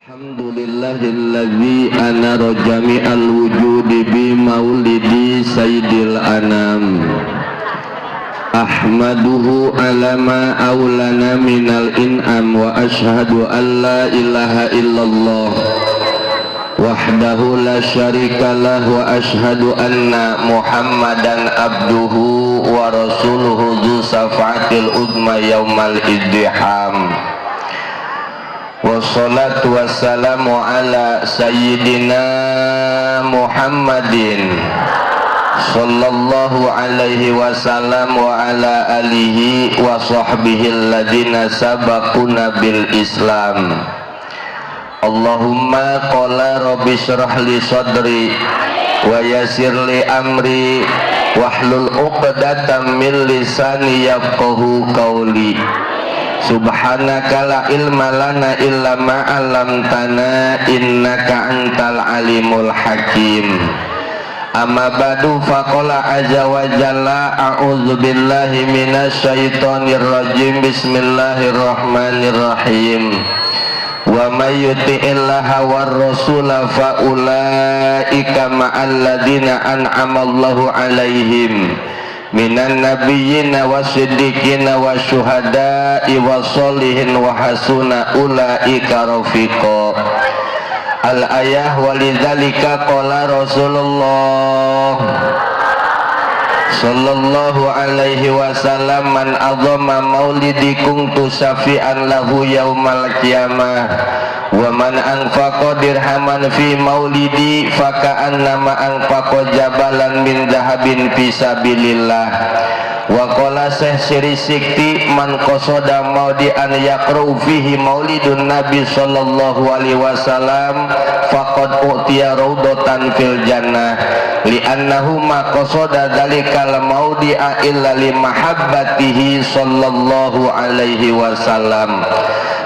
Alhamdulillahilladzi anara jami'al wujudi bi maulidi sayyidil anam. Ahmaduhu ala ma awlana minal in'am wa ashhadu an la ilaha illallah wahdahu la syarika lah wa ashhadu anna Muhammadan abduhu wa rasuluhu dzu safaatil udma yaumal izdiham. Wassalatu wassalamu ala sayyidina Muhammadin sallallahu alaihi wasallam wa ala alihi wa sahbihi alladhina sabaquna bil Islam. Allahumma qala rabbi shrah li sadri wa yassir li amri wahlul 'uqdatam min lisani yafqahu qawli. Subhanaka la ilma lana illa ma 'allamtana innaka antal alimul hakim. Amma ba'du, faqala azza wa jalla a'udzu billahi minasyaitonir rajim. Bismillahirrahmanirrahim. Wa may yuti'illaha war rasula fa ulaika ma'al ladzina an'amallahu 'alaihim minan nabiyyina wasiddiqina wasyuhada'i wassolihin wa hasuna ulaika rafiqa. Al ayah. Walidzalika qala Rasulullah sallallahu alaihi wasallam, man azama maulidi kuntu syafi'an lahu yaumal qiyamah, wa man anfaqa dirhaman fi maulidi faka'annama anfaqa jabalan min zahabin fi sabilillah. Wa qala Syekh Siri Sikti, man qasada maudi'an yaqra'u fihi maulidun nabi sallallahu alaihi wasallam faqad u'tiya raudatan fil jannah, li'annahu ma qasada dzalikal maudi'a illa li mahabbatihi sallallahu alaihi wasallam.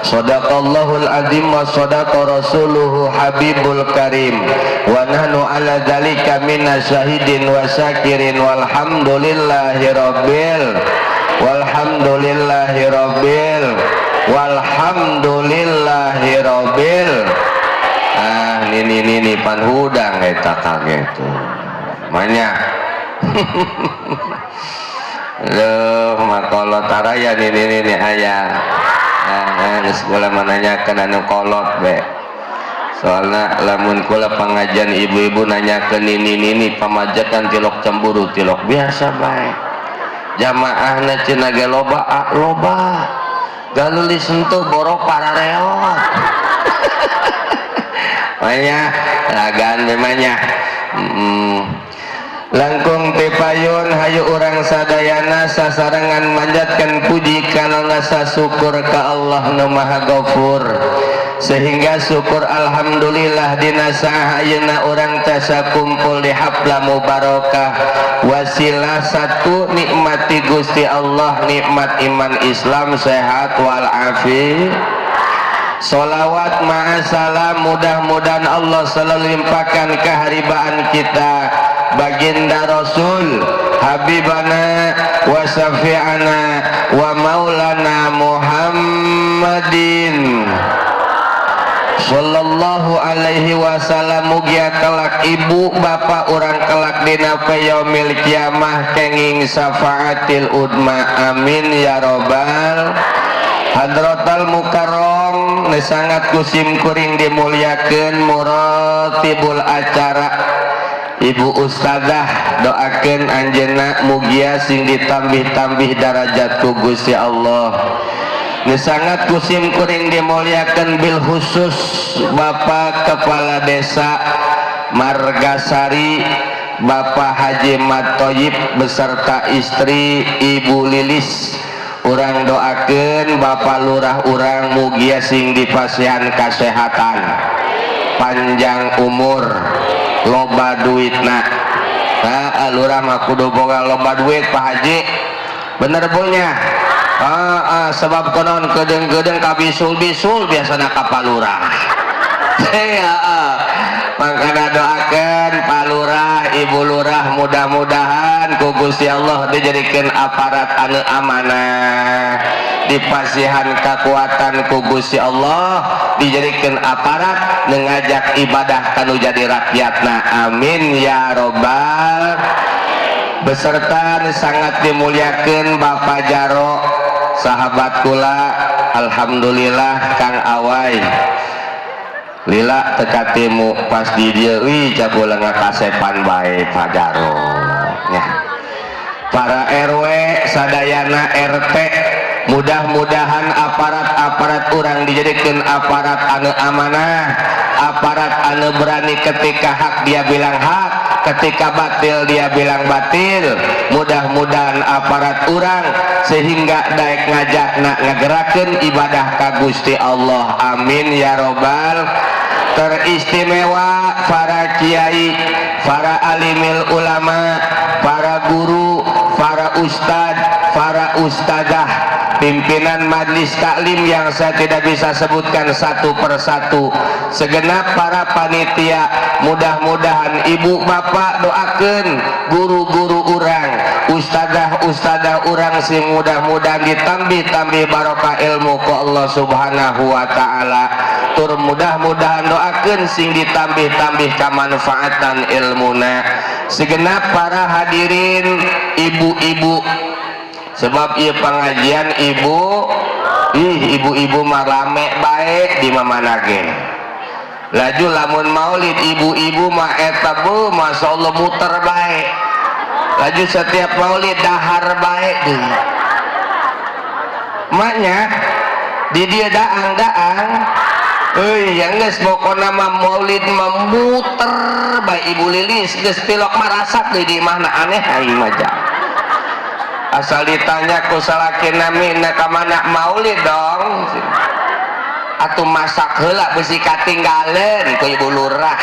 Sadaqallahul azim wa sadaqa rasuluhu habibul karim, wa nahnu ala dzalika minasyahidin wa syakirin, walhamdulillahi rabbil walhamdulillahi rabbil walhamdulillahi rabbil. Ah, nini nini pan hudang eta kaget banyak. Loh, makolot taraya nini nini aya. Ah, geus kula menanyakeun anu kolot be. Soalna lamun kula pengajian ibu-ibu nanyakeun nini nini pamajikan tilok cemburu, tilok biasa bae. Jamaahna cenah ge loba, ah, loba. Galuh disentuh borok parareot. Banyak lagan memangnya. Langkung tepayun, hayu urang sadayana sasarengan manjatkan puji kana rasa syukur ka Allah nu Maha Ghafur, sehingga syukur alhamdulillah dina saah ayeuna urang tiasa kumpul di haflah mubarakah, wasilah satu nikmati Gusti Allah, nikmat iman Islam, sehat walafiat. Salawat ma'asalam mudah-mudahan Allah selalu limpahkan keharibaan kita baginda Rasul Habibana wa syafi'ana wa maulana Muhammadin sallallahu alaihi wasallam. Mugia kelak ibu bapak urang kelak dina yaumil kiamah kenging syafaatil udma, amin ya robbal. Hadratal Mukarrom, sangat kusim kuring dimuliakeun muratibul acara, Ibu Ustazah, doakeun anjeunna mugia sing ditambih-tambih darajat ku Gusti Allah. Nu sangat kusim kuring dimuliakeun bil khusus Bapak Kepala Desa Margasari, Bapak Haji Matoyib beserta istri Ibu Lilis. Urang doakeun Bapak Lurah urang mugia sing dipasihan kasehatan, panjang umur, loba duitna. Nah, lurah mah kudu boga loba duit, Pak Haji, bener punya. Ah, ah, sebab konon kedeng-kedeng kabisul-bisul biasana ka Pak Lurah. Ya, ah. Makanya doakan Pak Lurah, Ibu Lurah, mudah-mudahan ku Gusti Allah dijadikan aparat anu amanah. Dipasihan kekuatan ku Gusti Allah, dijadikan aparat mengajak ibadah kanu jadi rakyatna. Amin ya robbal. Beserta sangat dimuliakan Bapak Jaro, sahabat kula, alhamdulillah Kang Awai lila tekatimu pas di dia, wih cak kula ngakasepan bae Pak Jaro ya. Para RW sadayana, RT, mudah-mudahan aparat-aparat urang dijadikan aparat anu amanah, aparat anu berani. Ketika hak dia bilang hak, ketika batil dia bilang batil. Mudah-mudahan aparat urang sehingga daek ngajak nak ngegerakeun ibadah ka Gusti Allah. Amin ya robbal. Teristimewa para kiai, para alimil ulama, para guru, para ustad, para ustadzah, pimpinan majlis taklim yang saya tidak bisa sebutkan satu persatu, segenap para panitia. Mudah-mudahan ibu bapak doakan guru-guru urang, ustadzah-ustadzah urang, sing mudah-mudahan ditambih-tambih barokah ilmu ku Allah Subhanahu wa Ta'ala. Tur mudah-mudahan doakan sing ditambih-tambih kemanfaatan ilmuna. Segenap para hadirin ibu-ibu, sebab iya pengajian ibu, ih, ibu-ibu mah rame baik di mana ge. Laju lamun maulid ibu-ibu mah eta bu, masya Allah, muter baik. Laju setiap maulid dahar baik deui maknya di dia daang-daang. Euy, yang geus pokona mah maulid mah muter bae. Ibu Lilis geus tilok marasak deui di mana, aneh aing mah. Asal ditanya ku salaki nami na ka mana, maulid dong. Atuh masak heula, besi katinggaleun ku ibu lurah.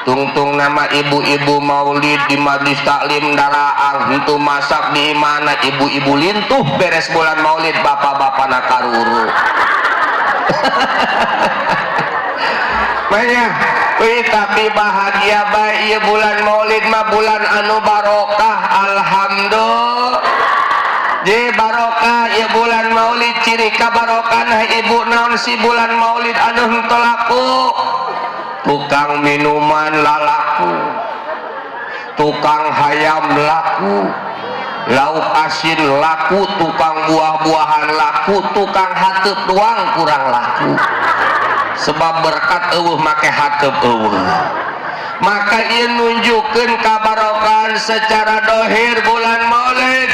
Tungtung nama ibu-ibu maulid di majlis taklim daraang, henteu masak di mana ibu-ibu lintuh. Beres bulan maulid bapak-bapak nakaruru banyak. Wih, tapi bahagia bae ieu bulan maulid mah, bulan anu barokah. Alhamdulillah je barokah ieu bulan maulid. Ciri kabarokan ibu naon si bulan maulid anu henteu laku? Tukang minuman lalaku, tukang hayam laku, lauk asin laku, tukang buah-buahan laku, tukang hateup doang kurang laku, sebab berkat eueuh make hateup eueuh. Maka ieu nunjukkeun kabarokan secara dohir bulan maulid.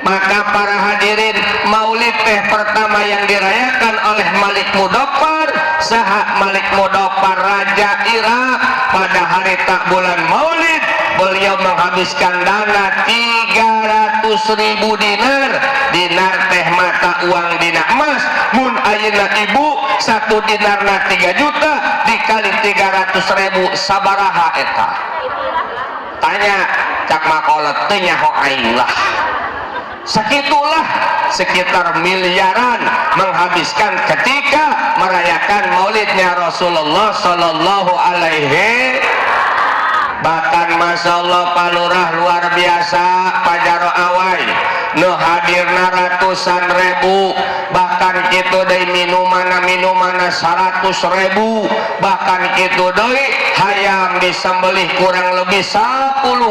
Maka para hadirin, maulid teh pertama yang dirayakan oleh Malik Mudofar. Saha Malik Mudofar? Raja Irak. Pada hari tak bulan maulid beliau menghabiskan dana 300 ribu dinar. Dinar teh mata uang dina emas. Mun ayeuna ibu satu dinarna 3 juta, dikali 300 ribu sabaraha eta? Tanya cak makolot teu nyaho aing lah. Segitulah, sekitar miliaran menghabiskan ketika merayakan maulidnya Rasulullah Shallallahu Alaihi. Bahkan Masya Allah, Palurah luar biasa, Pajaro Awai nu hadirna ratusan ribu. Bahkan kitu deui minuman, minuman 100 ribu. Bahkan kitu deui hayam disembelih kurang lebih 10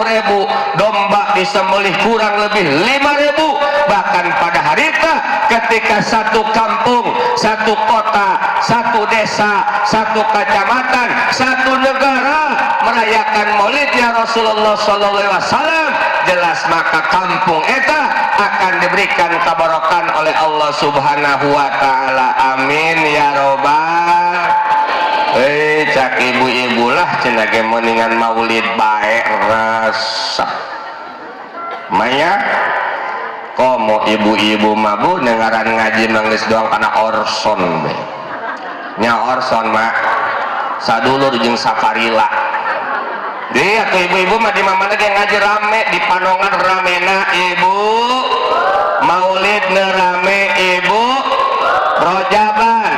ribu, domba disembelih kurang lebih 5 ribu. Bahkan pada harita ketika satu kampung, satu kota, satu desa, satu kecamatan, satu negara merayakan maulidnya Rasulullah Sallallahu Alaihi Wasallam, jelas maka kampung eta akan diberikan kebarokan oleh Allah Subhanahu wa Ta'ala. Amin ya robbal. Eh, cak ibu-ibu lah cenah ge mendingan maulid bae resep maya. Komo ibu-ibu mabu dengaran ngaji mangis doang kana orson be nya. Orson mak sadulur jeung saparila dia ke ibu-ibu mah. Di mana ge ngaji rame, di Panongan ramena ibu, maulid rame ibu, rojaban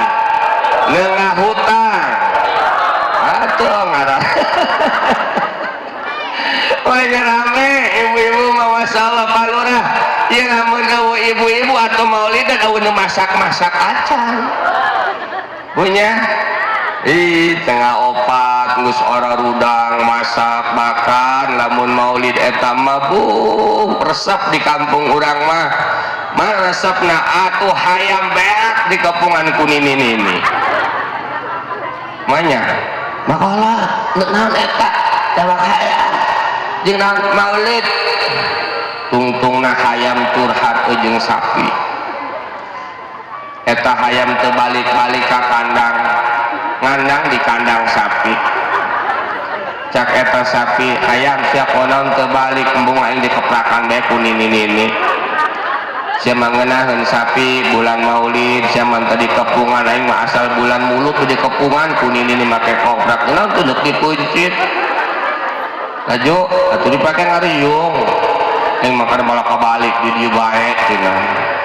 nengah hutang atuh ngarah. Wah, rame ibu-ibu mah, masalah Pak Lurah ya. Lamun eueuh Ku ibu-ibu atau maulidan euweuh nu masak-masak acan punya. Ih, 3:30 geus ora rudang masak makan. Lamun maulid eta mah, buh, resep di kampung urang mah mah resepna atuh hayam beak di kepungan ku nini-nini manya makola naon eta dawak hayam jeung naon maulid tungtungna hayam curhat jeung sapi. Eta hayam teu balik-balik ka kandang, ngandang di kandang sapi. Cak eta sapi, "Hayam, sia konon teu balik?" "Embung, aing dikeprakan bae ku nini-nini." "Sia mah ngeunaheun sapi, bulan maulid sia mah teu dikepungan. Aing mah asal bulan mulud teu dikepungan ku nini make koprak." "Naon tuh deuk dipuncit?" "Laju atuh dipake ngariung. Aing mah kada malah kabalik di dieu bae," cenah.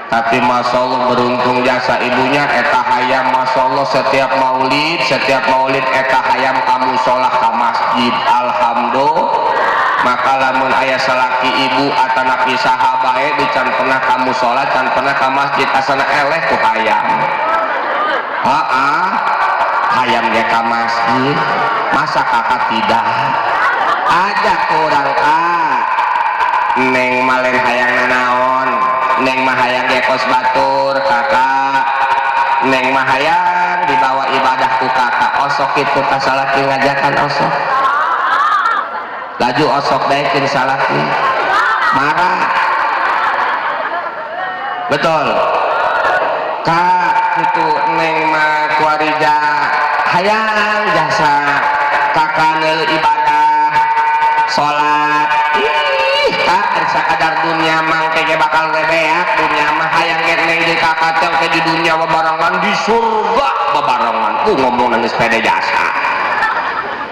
Tapi Masya Allah, beruntung jasa ibunya, eta hayam Masya Allah setiap maulid, setiap maulid eta hayam ka musola, ka masjid. Alhamdulillah. Maka lamun aya salaki ibu atanapi saha bae di can pernah ka musola, can pernah ka masjid, asana eleh ku hayam. Ah, hayam ge ka masjid, masa kakak tidak? Ajak urang, "Kak, neng malen hayang nanaon?" "Neng mah hayang ge kos batur, kakak. Neng mah hayang dibawa ibadah ku kakak." Osok itu ka salaki, ngajakan osok. Laju osok daekeun salaki marah. Betul, Kak, itu neng mah kuarija hayang jasa kakak neul ibadah salat. Ih, Kak, sakadar dunia mah ge bakal rebeak dunia mah. Hayang ge neng di kakak teh di dunia babarengan, di surga babarengan." Ku ngomong nangis pede jasa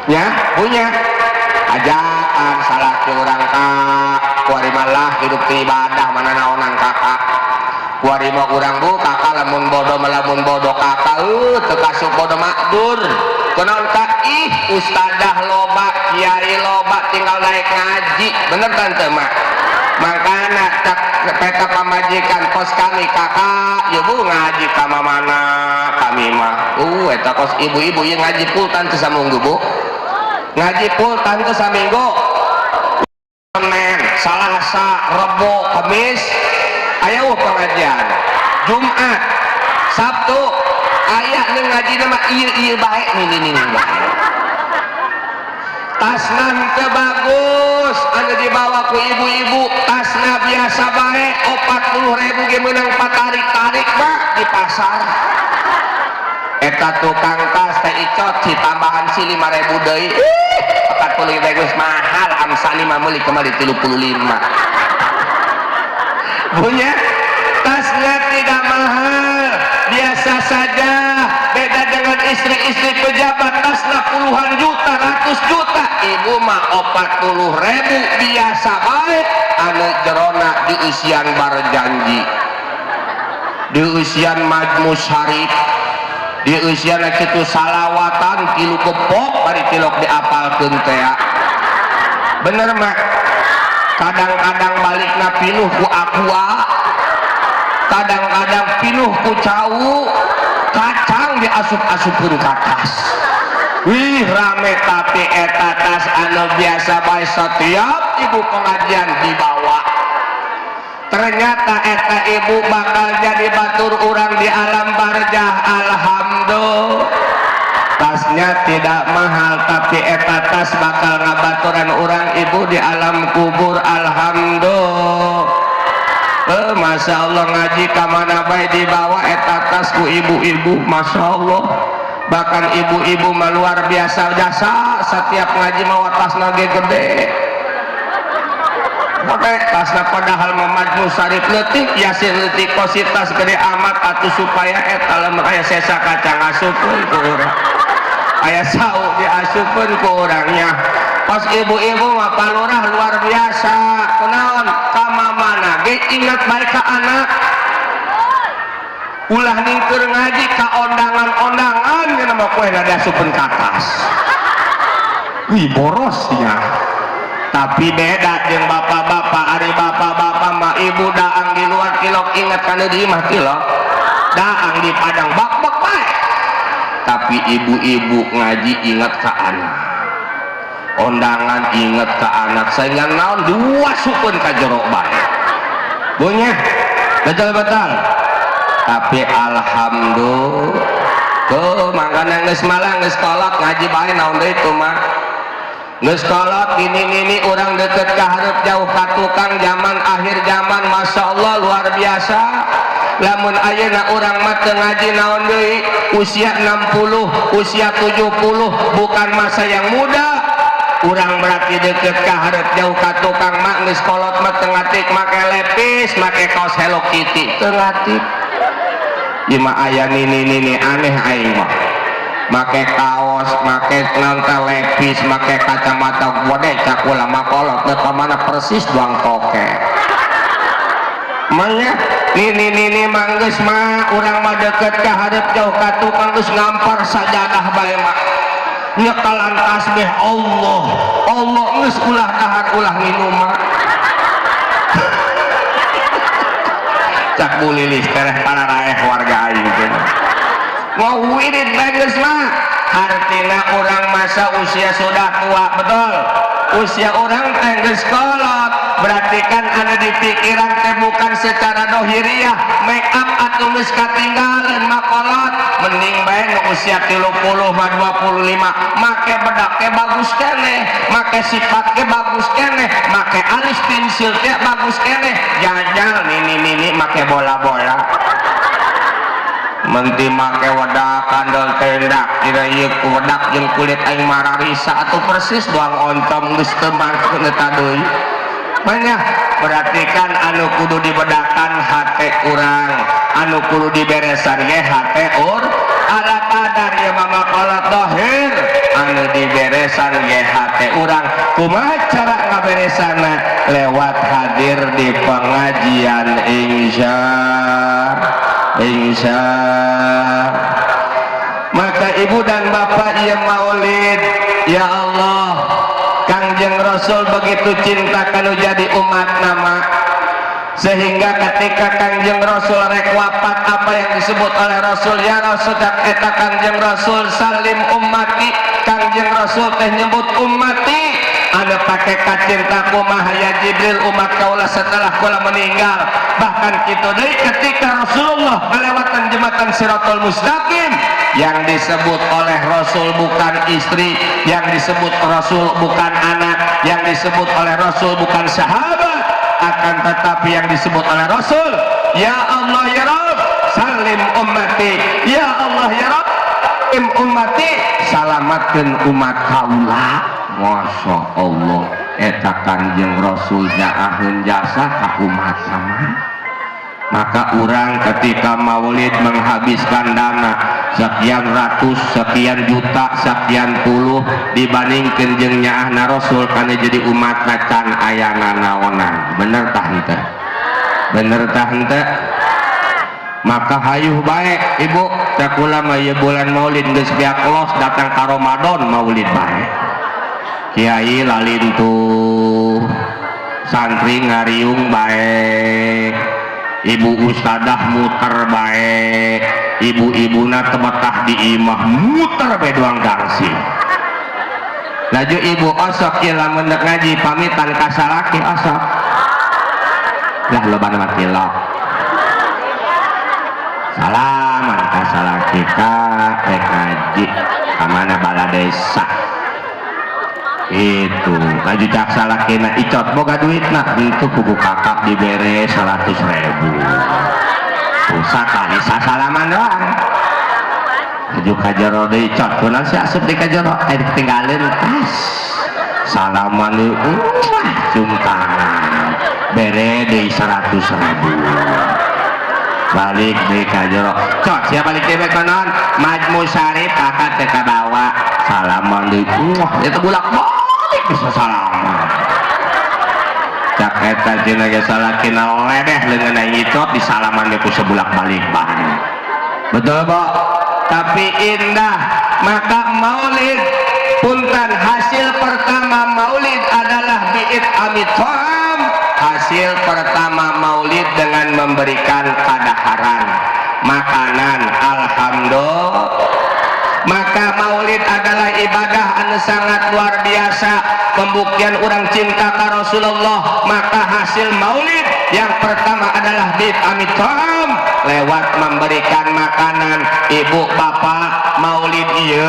ya punya ajakan salaki urang, "Kak, kuari malah hidup di ibadah mana naonan kakak. Kuari mah urang, bu, kakak lamun bodoh, lamun bodoh kakak teu kasup bodoh makdur. Kunaon, Kak?" "Ih, ustadzah loba, kiai loba, tinggal naik ngaji." Bener tante mah. Makana cak peta pamajikan kos kami, "Kakak ya, bu, ngaji ka mana kami mah." Eta kos ibu-ibu yang ngaji full tante saminggu, bu, ngaji full tante saminggu. Senin, Salasa, Rebo, Kamis aya pengajian, Jumat, Sabtu aya nih. Ngaji nama iya iya baik nih nih nih baik. Tasna teu bagus anu dibawa ku ibu-ibu, tasna biasa bae, 40.000 ge meunang patarik-tarik mah di pasar. Eta tukang tas teh icot si tambahan si 5.000 deui. Ih, 40.000 geus mahal, amsani mah meuli kembali 35. Punya tasnya tidak mahal, biasa saja. Beda dengan istri-istri pejabat, tasnya puluhan juta, ratus juta. Ibu mah 40.000, biasa baik, anu jerona dieusian Barzanji, dieusian Majmu Syarif, dieusian kitu salawatan tilu gepok bari tilok diapalkeun teh. Bener mah kadang-kadang balikna pinuh ku Aqua, kadang-kadang pinuh ku cau kacang diasup-asupkeun ka tas. Wih, rame. Tapi eta tas anu biasa bae setiap ibu pengajian dibawa. Ternyata eta ibu bakal jadi batur urang di alam barzah. Alhamdulillah, tasnya tidak mahal, tapi eta tas bakal ngabaturan urang ibu di alam kubur. Alhamdulillah. Masya Allah, ngaji ka mana bae dibawa eta tas ku ibu-ibu. Masya Allah, bahkan ibu-ibu mah luar biasa jasa, setiap ngaji mawa tasna ge gede. Pakai tasna, padahal Majmu Syarif leutik, Yasin leutik, kosi tas gede amat atuh, supaya eta lamun aya sesa kacang asupkeun ku urang, aya sau diasupkeun ku urangnya. Pas ibu-ibu mah palurah luar biasa. Kunaon? Ka mamana ge ingat baik ka anak, ulah ningker ngaji ka ondangan-ondangan nya mah kue diasupkeun ka tas. Wih, borosnya. Tapi beda jeung bapak-bapak. Ari bapak-bapak mah Bapak Ibu daang di luar tilok ingat kana di imah tilok, daang di padang bak-bak bae. Tapi ibu-ibu ngaji ingat ke anak, ondangan ingat ke anak, sehingga naon diwasupkeun ka jero bae. Punya betul-betul. Tapi alhamdulillah tuh makanya geus malah geus kolot ngaji bae naon deui itu mah. Geus kolot ini nini orang deket ka hareup jauh ka tukang zaman akhir zaman, Masya Allah luar biasa. Lamun ayeuna urang mah teu ngaji naon deui, usia 60, usia 70 bukan masa yang muda. Urang berarti deket ka hareup jauh ka tukang mah geus kolot mah teu ngatik make lepis, make kaos Hello Kitty teu ngatik. Ieu mah aya nini nini aneh aing mah. Make kaos, make nanta lepis, make kacamata gede cak ulah mah kolot teu ka mana persis doang toke. Manya nini nini manggeus mah urang mah deket ka hareup jauh ka tukang geus ngampar sajadah bae mah. Nyekalan tasbih Allah, Allah geus ulah dahar ulah minum mah. Cak bulilis tereh pararaeh warga aing teh. Mau wirid bae geus mah. Artina urang masa usia sudah tua, betul. Usia orang teh geus kolot, berarti kan ada di pikiran teh bukan secara dohiriah, make up atau geus katinggalan mah kolot, mending bae nu usia 30 mah 25, make bedak teh bagus keneh, make sifat teh bagus keneh, make alis pensil teh bagus keneh, jajal nini-nini make bola-bola. Menti make wedak kandel tendak dina ieu wedak jeung kulit aing mararisa atuh persis doang oncom geus teu mangkeun eta deui. Banyak berarti kan anu kudu dibedakan hate urang, anu kudu diberesan ge hate ur ala kadar ieu mah maqalat zahir, anu diberesan ge hate urang. Kumaha cara ngaberesana? Lewat hadir di pengajian insya insya. Maka ibu dan bapak yang maulid, ya Allah, Kangjeng Rasul begitu cinta kanu jadi umat nama, sehingga ketika Kangjeng Rasul rek wafat, apa yang disebut oleh Rasul? Ya Rasul, eta Kangjeng Rasul salim ummati. Kangjeng Rasul teh nyebut ummati, anu pake kacinta kumaha ya Jibril umat kaula setelah kula meninggal. Bahkan kitu deui ketika Rasulullah melewatan jembatan Siratal Mustaqim, yang disebut oleh Rasul bukan istri, yang disebut Rasul bukan anak, yang disebut oleh Rasul bukan sahabat, akan tetapi yang disebut oleh Rasul, ya Allah ya Rabb salim ummati, ya Allah ya Rabb salim ummati, salamatkeun umat kaula. Masya Allah, eta Kangjeng Rasul jaaheun jasa ka umat sama. Maka orang ketika maulid menghabiskan dana sekian ratus, sekian juta, sekian puluh dibandingkeun jeung nyaahna Rasul kana jadi umat can aya nanaonan. Bener tah henteu? Bener tah henteu? Maka hayuh bae ibu, cak kula mah ieu bulan maulid geus beak los datang ka Ramadan maulid bae. Kiai lalintuh, santri ngariung bae, ibu ustadah muter bae, ibu-ibuna tebetah di imah muter bae doang gangsi. Laju ibu osok ieu lamun dek ngaji pamitan ka salaki osok. Lah loba mah tilok. Salaman ka salaki ka rek ngaji ka mana bala desa. Itu laju cak salakina icot boga duitna itu kuku kakak dibere 100.000. Sakali sasalaman doang. Laju ka jero deui icot kunaon si asup di ka jero ditinggalin tas. Salaman deui, cium tangan. Bere deui 100.000. Balik deui ka jero. Cot sia balik deui kunaon? Majmu Syarif kakak teh kabawa. Salaman deui. Wah, itu bolak-balik bisa salaman. Cak eta cenah ge salakina ledeh leungeun aing icot di salaman deui ku sebulak-balik bae. Betul, Bo? Tapi indah. Maka maulid punten hasil pertama maulid adalah bi'it amit ta'am. Hasil pertama maulid dengan memberikan kadaharan, makanan. Alhamdulillah. Maka maulid adalah ibadah anu sangat luar biasa, pembuktian orang cinta ka Rasulullah. Maka hasil maulid yang pertama adalah bi'ith'amit tha'am, lewat memberikan makanan. Ibu bapak, maulid ieu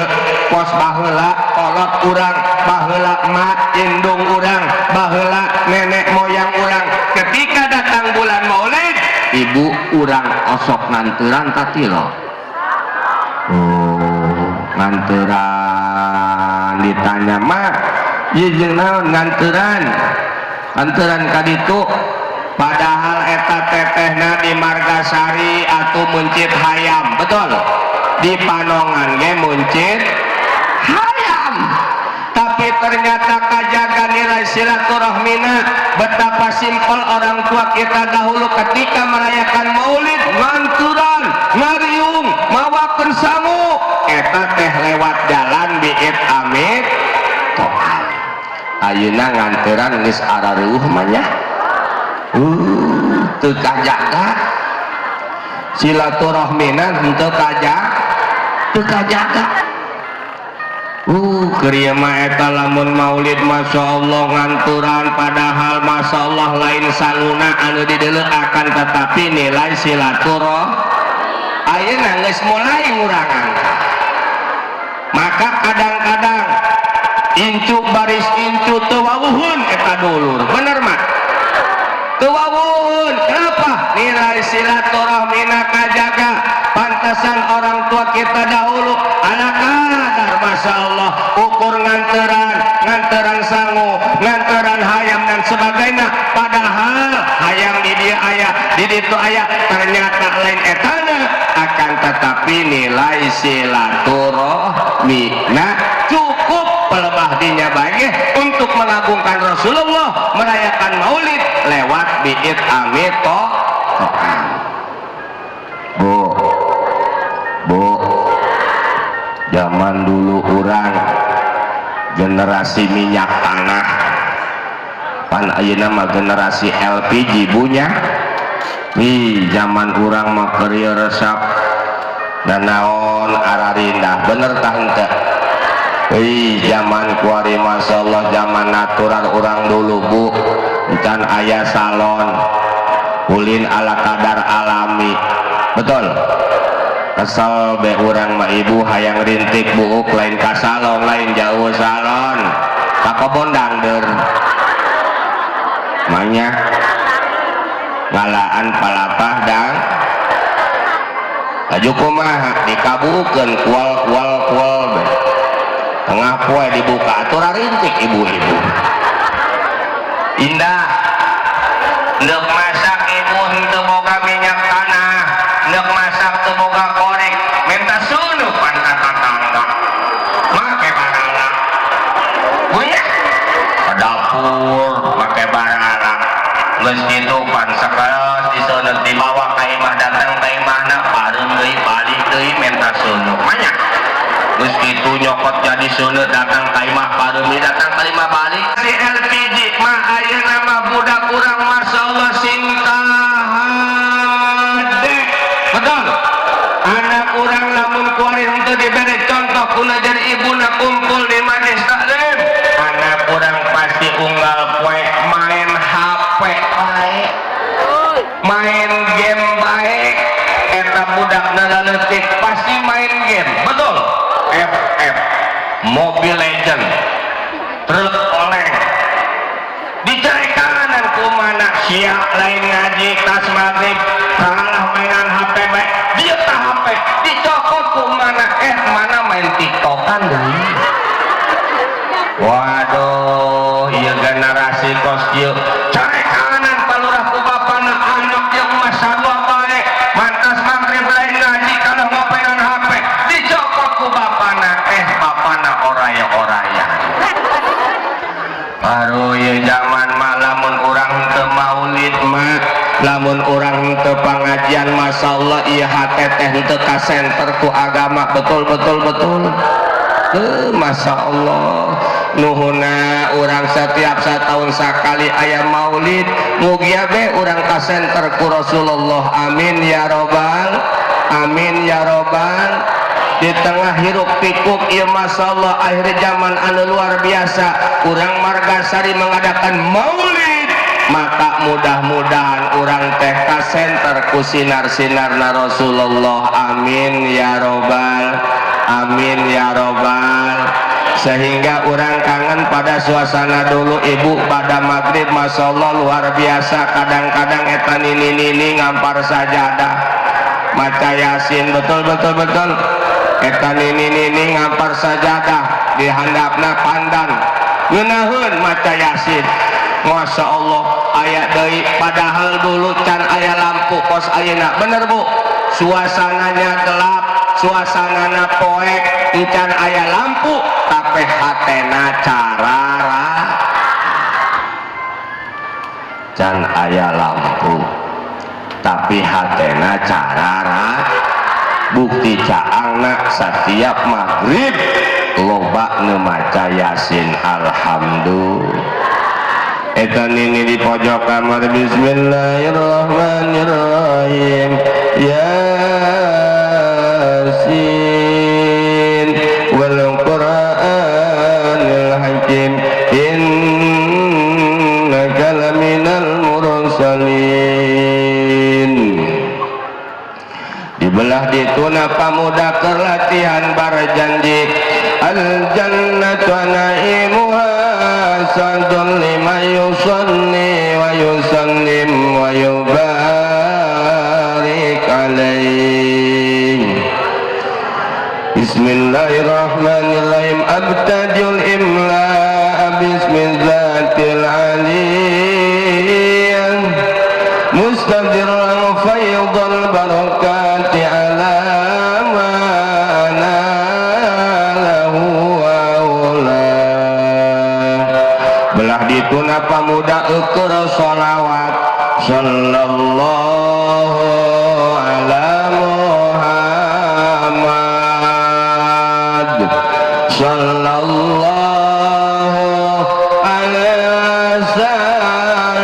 kos baheula kolot urang, baheula mak indung urang, baheula nenek moyang urang, ketika datang bulan maulid ibu urang osok nganteran tatilo. Oh, nganteran. Ditanya, "Mak, ieu jeung naon?" "Nganteran, nganteran ka ditu." Padahal eta tetehna di Margasari atau muncit hayam, betul, di Panongan ge muncit hayam, tapi ternyata kajaga nilai silaturahmina. Betapa simpel orang tua kita dahulu ketika merayakan maulid, nganturan, ngariung, mawakeun sangu. Eta teh lewat jalan bi'ith'amit tha'am. Ayeuna nganteran geus arareuh mah nya, teu kajaga silaturahmina, henteu kajaga, teu kajaga. Keur ieu mah eta lamun maulid, Masya Allah, nganturan, padahal Masya Allah lain sanguna anu dideuleu, akan tetapi nilai silaturahmi ayeuna geus mulai ngurangan. Maka kadang-kadang incu baris incu teu wawuhun eta dulur, bener mah teu wawuhun. Kenapa? Nilai silaturahmina kajaga. Pantasan orang tua kita dahulu ala kadar, Masya Allah, ukur nganteran, nganteran sangu, nganteran hayam dan sebagainya. Padahal hayam di dia aya, di ditu aya, ternyata lain etana, akan tetapi nilai silaturahmina cukup pelebah dinya bagi untuk mengagungkan Rasulullah, merayakan maulid lewat bi'ith'amit tha'am. Bu, bu, zaman dulu orang generasi minyak tanah, pan ayeuna mah generasi LPG bunya. Ih, zaman urang mah keur resep nanaon ararindah, bener tah henteu? Ih, zaman kuari, Masya Allah, zaman natural orang dulu, bu, can aya salon, ulin ala kadar alami, betul. Kesel be urang mah, ibu, hayang rintik buuk lain ka salon, lain jauh salon, ka kobon dangder manya ngalaan palapah dang laju kumaha dikabukeun kual kual kual be tengah poe dibuka atuh rintik ibu-ibu indah. Ndek masak ibu henteu boga minyak tanah, ndek masak teu boga korek, minta suluh pan ka tatangga make barala punya ke dapur make barala. Geus kitu pan sakeus diseuneuh dibawa ka imah, datang ka imahna pareum deui, balik deui minta seuneuk banyak. Geus kitu nyokot jadi seuneuk, datang ka imah pareum deui, datang ka imah balik. Si LPG mah ayeuna mah budak urang, Masya Allah, cinta hade, betul. Anak urang lamun kuari henteu dibere contoh kuna jadi ibuna kumpul di majelis taklim, anak urang pasti unggal poe main HP bae, main game bae. Eta budak leutik pasti main game, betul. FF, Mobile Legend, truk oleng dicerekanan kumana siap lain ngaji tas maghrib kalah mainan HP bae. Dia tak HP dicokot kumana, eh mana main TikTokan deui. Waduh, iya generasi kos kieu carekanan palurah ku bapana, anak yang masa dua bae mantas maghrib lain ngaji kalau ngopenan HP. Dicokot ku bapana, eh bapana oraya oraya. Baru ya zaman mah lamun urang teu maulid mah, lamun urang teu pengajian, Masya Allah, ieu hate teh teu ka center ku agama, betul betul betul. Masya Allah nuhuna urang setiap setahun sakali aya maulid mugia be urang kasenter ku Rasulullah. Amin ya robbal amin ya robbal. Di tengah hiruk pikuk ieu Masya Allah akhir zaman anu luar biasa urang Margasari mengadakan maulid, maka mudah-mudahan urang teh kasenter ku sinar-sinarna Rasulullah. Amin ya robbal amin ya robbal. Sehingga orang kangen pada suasana dulu ibu pada maghrib Masya Allah luar biasa. Kadang-kadang eta nini-nini ngampar sajadah maca yasin, betul betul betul. Eta nini-nini ngampar sajadah di handapna pandan ngeunaheun maca yasin. Masya Allah aya deui, padahal dulu can aya lampu kos ayeuna. Bener bu, suasananya gelap, suasanana poek, encan aya lampu tapi hatena carara. Can aya lampu tapi hatena carara. Bukti caangna setiap maghrib loba nu maca yasin. Alhamdulillah. Eta nini di pojok kamar bismillahirrahmanirrahim yasin wal qur'anil hakim innaka laminal mursalin. Di belah dituna pamuda keur latihan barjanji al jannatu naimuha sadun liman yusalli wa yusallim wa yubarik alaihi. Bismillahirrahmanirrahim. Abtadil imla'a bismi dzatil aliyyah mustadirran faydal barakati ala ma nalahu wa ula. Belah dituna pamuda ukur sholawat sallallahu ala Muhammad sallallahu alaihi wasallam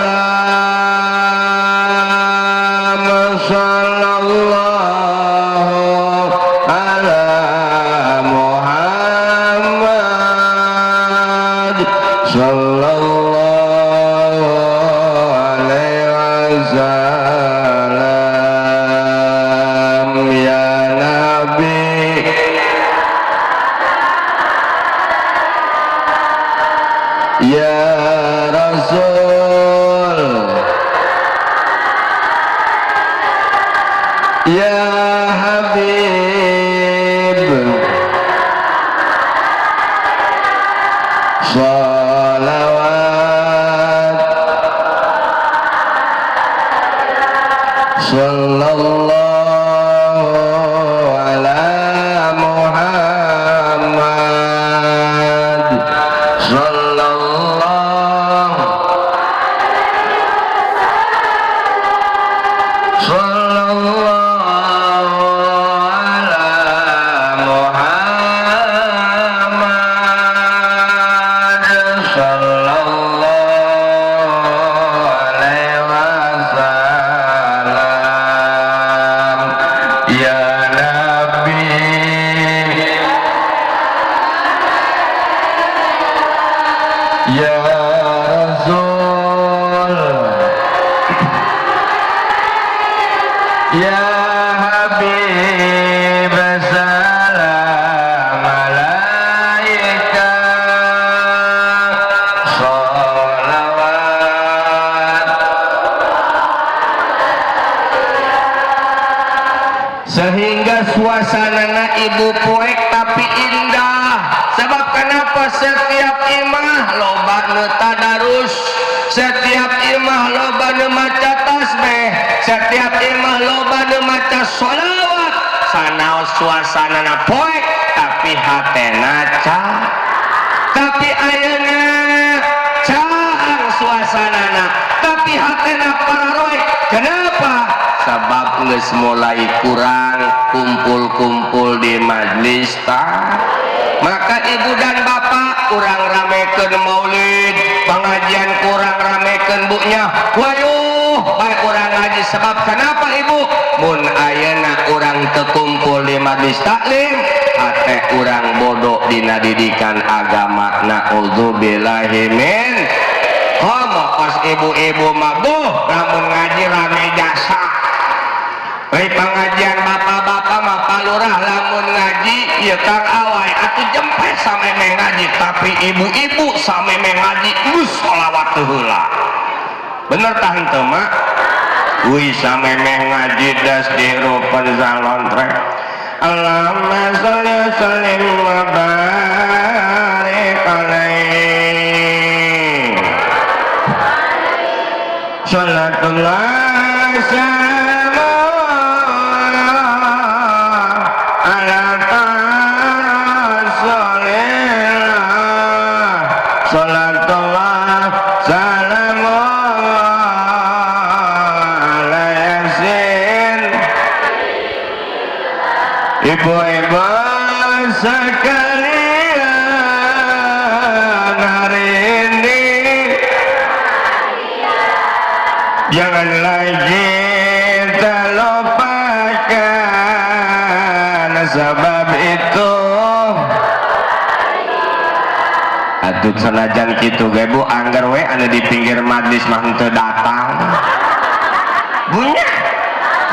sallallahu ala Muhammad sallallahu alaihi wasallam. Ya Nabi ya Rasul ya Habib shalawat sallallahu ala Muhammad sallallahu sallallahu ala Muhammad sallallahu alaihi wasallam. Ya Nabi ya Rasul ya Habib salam alaika sholawat. Sehingga suasanana ibu poek tapi indah. Sebab kenapa? Setiap imah loba nu tadarus, setiap imah loba nu maca tasbih, setiap imah loba nu maca sholawat. Sanaos suasanana poek tapi hatena ca. Tapi ayeuna caang suasanana tapi hatena pararoek. Kenapa? Sebab geus mulai kurang kumpul-kumpul di majlis ta. Maka ibu dan bapak kurang ramekeun maulid, pengajian kurang ramekeun bunya. Wayuh, bae urang ngaji sebab kenapa ibu? Mun ayeuna urang teu kumpul di majlis taklim, hate urang bodoh dina didikan agama. Naudzubillahi min. Komo kos ibu-ibu mah buh lamun ngaji rame jasa. Ai pengajian bapak-bapak mah palurah lamun ngaji ieu Kang Awai atuh jempet samemeh ngaji, tapi ibu-ibu samemeh ngaji geus sholawat teu heula. Bener tah henteu mak? Wih samemeh ngaji das dihirupan salontrek. Allahumma sholli wa sallim wa barik alaihi. Salatullah ala rasulillah. Salatullah salamullah ala yasin. Ibu-ibu sekalian hari ini jangan lagi terlupakan sebab itu. Atuh sanajan kitu ge Bu, angger we anu di pinggir majlis mah henteu datang. Bunya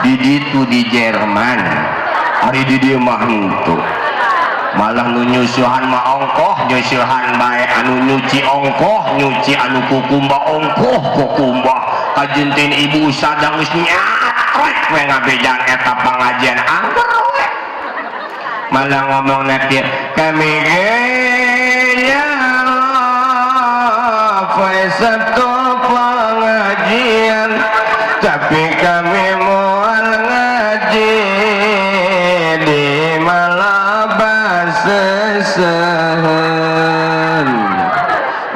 di ditu di Jerman, ari di dieu mah henteu. Malah nu nyusuhan mah ongkoh, nyusuhan bae anu nyuci ongkoh, nyuci anu kukumba ongkoh, kukumba. Kajintin ibu sadang geus nyatrek we ngabejaan eta pangajian angger we. Malah ngomongna kieu, kami ge ya Allah poe Sabtu pengajian, tapi kami moal ngaji di Malabar sesehen.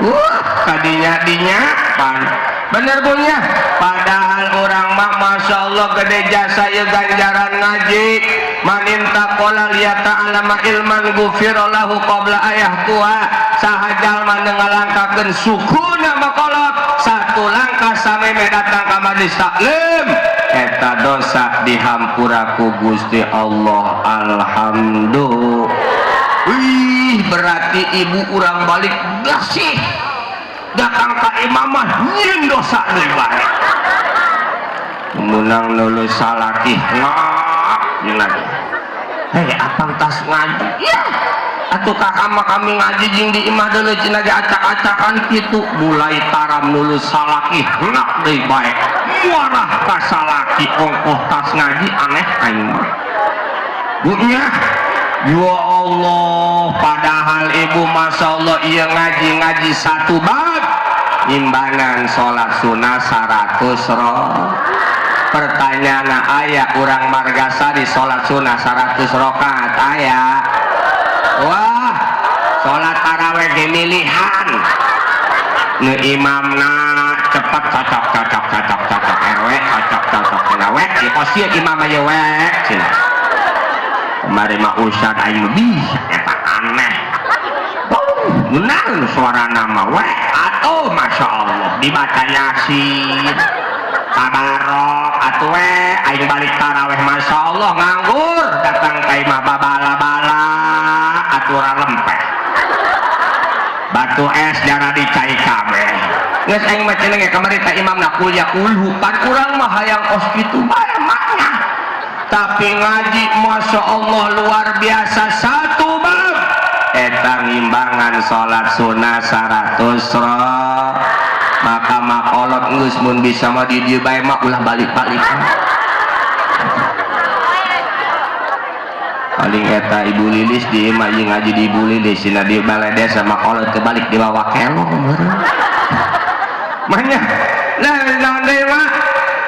Wah, kadinya dinya pan. Bener punya. Padahal orang mah masya Allah gede jasa ieu ganjaran ngaji. Maninta qola liyata alama ilman gufirallahu qabla ayah tua. Saha jalma nu ngalangkahkeun sukuna makolot satu langkah sameme datang ka majlis taklim, eta dosa dihampura ku Gusti Allah. Alhamdulillah. Wih, berarti ibu urang balik gasih datang ka imamah nyieun dosa deui bae. Menang lulus salaki ngak jeung. Hei, apang tas ngaji. Ya. Atuh kakak mah kami ngaji jeung di imah deuleu cenah ge acak-acakan kitu. Mulai taram lulus salaki ngak deui bae. Muarah ka salaki ongkoh tas ngaji aneh aing mah. Bu nya. Ya Allah, padahal ibu masya Allah iya ngaji-ngaji satu bab imbangan sholat sunnah 100 roh. Pertanyaan aya urang Margasari sholat sunnah 100 rokaat aya. Wah, sholat taraweh ge milihan. Nu imamna cepet cocok cocok cocok cocok RW cocok cocok cenah we di kos ieu imam aya we cenah. Kemarin mah ustad aing lebih eta aneh. Benar suara nama we atuh masya Allah dibaca Yasin tabarok atuh we aing balik taraweh masya Allah nganggur datang ka imah babala-bala aturan lempeh batu es darah dicai kabeh geus aing mah cenah ge kamari ka imamna kuliah kulhu pan urang mah hayang kos kitu bae makna. Tapi ngaji masya Allah luar biasa satu bab eta ngimbangan sholat sunnah 100 roh. Maka makolot geus mun bisa mah di dieu bae mah ulah balik-balik. Paling eta Ibu Lilis di imah jeung ngaji di Ibu Lilis cenah di balai desa makolot teu balik dibawa kelo meureun. Manya lah naon deui mah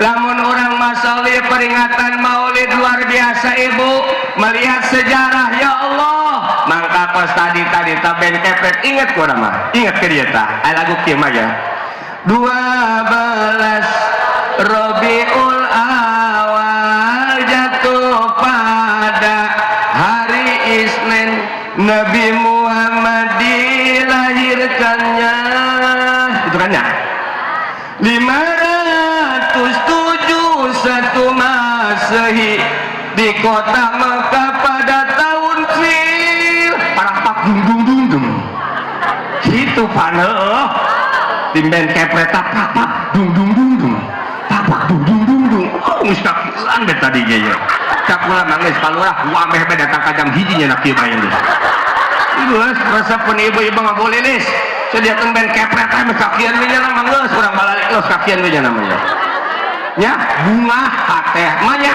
lamun urang masalih peringatan maulid luar biasa ibu melihat sejarah ya Allah. Mangka kos tadi-tadi ta ben kepret inget ku urang mah inget ke dieu tah aya lagu kieu mah ya 12 Rabiul Awal jatuh pada hari Isnin Nabi Masehi di kota Mekah pada tahun fil parapak dung dung dung dung gitu pan heueuh timben kepreta papak dung dung dung dung papak dung dung dung dung oh geus kakieuan be tadi ge ye cak kula mah geus palurah ameh be datang ka jam 1 nya kieu bae geus geus resepkeun ibu-ibu mah bolilis sediakeun ben kepret teh geus kakian we nya mah geus urang balalik geus kakian we nya namanya nya bunga hate mah nya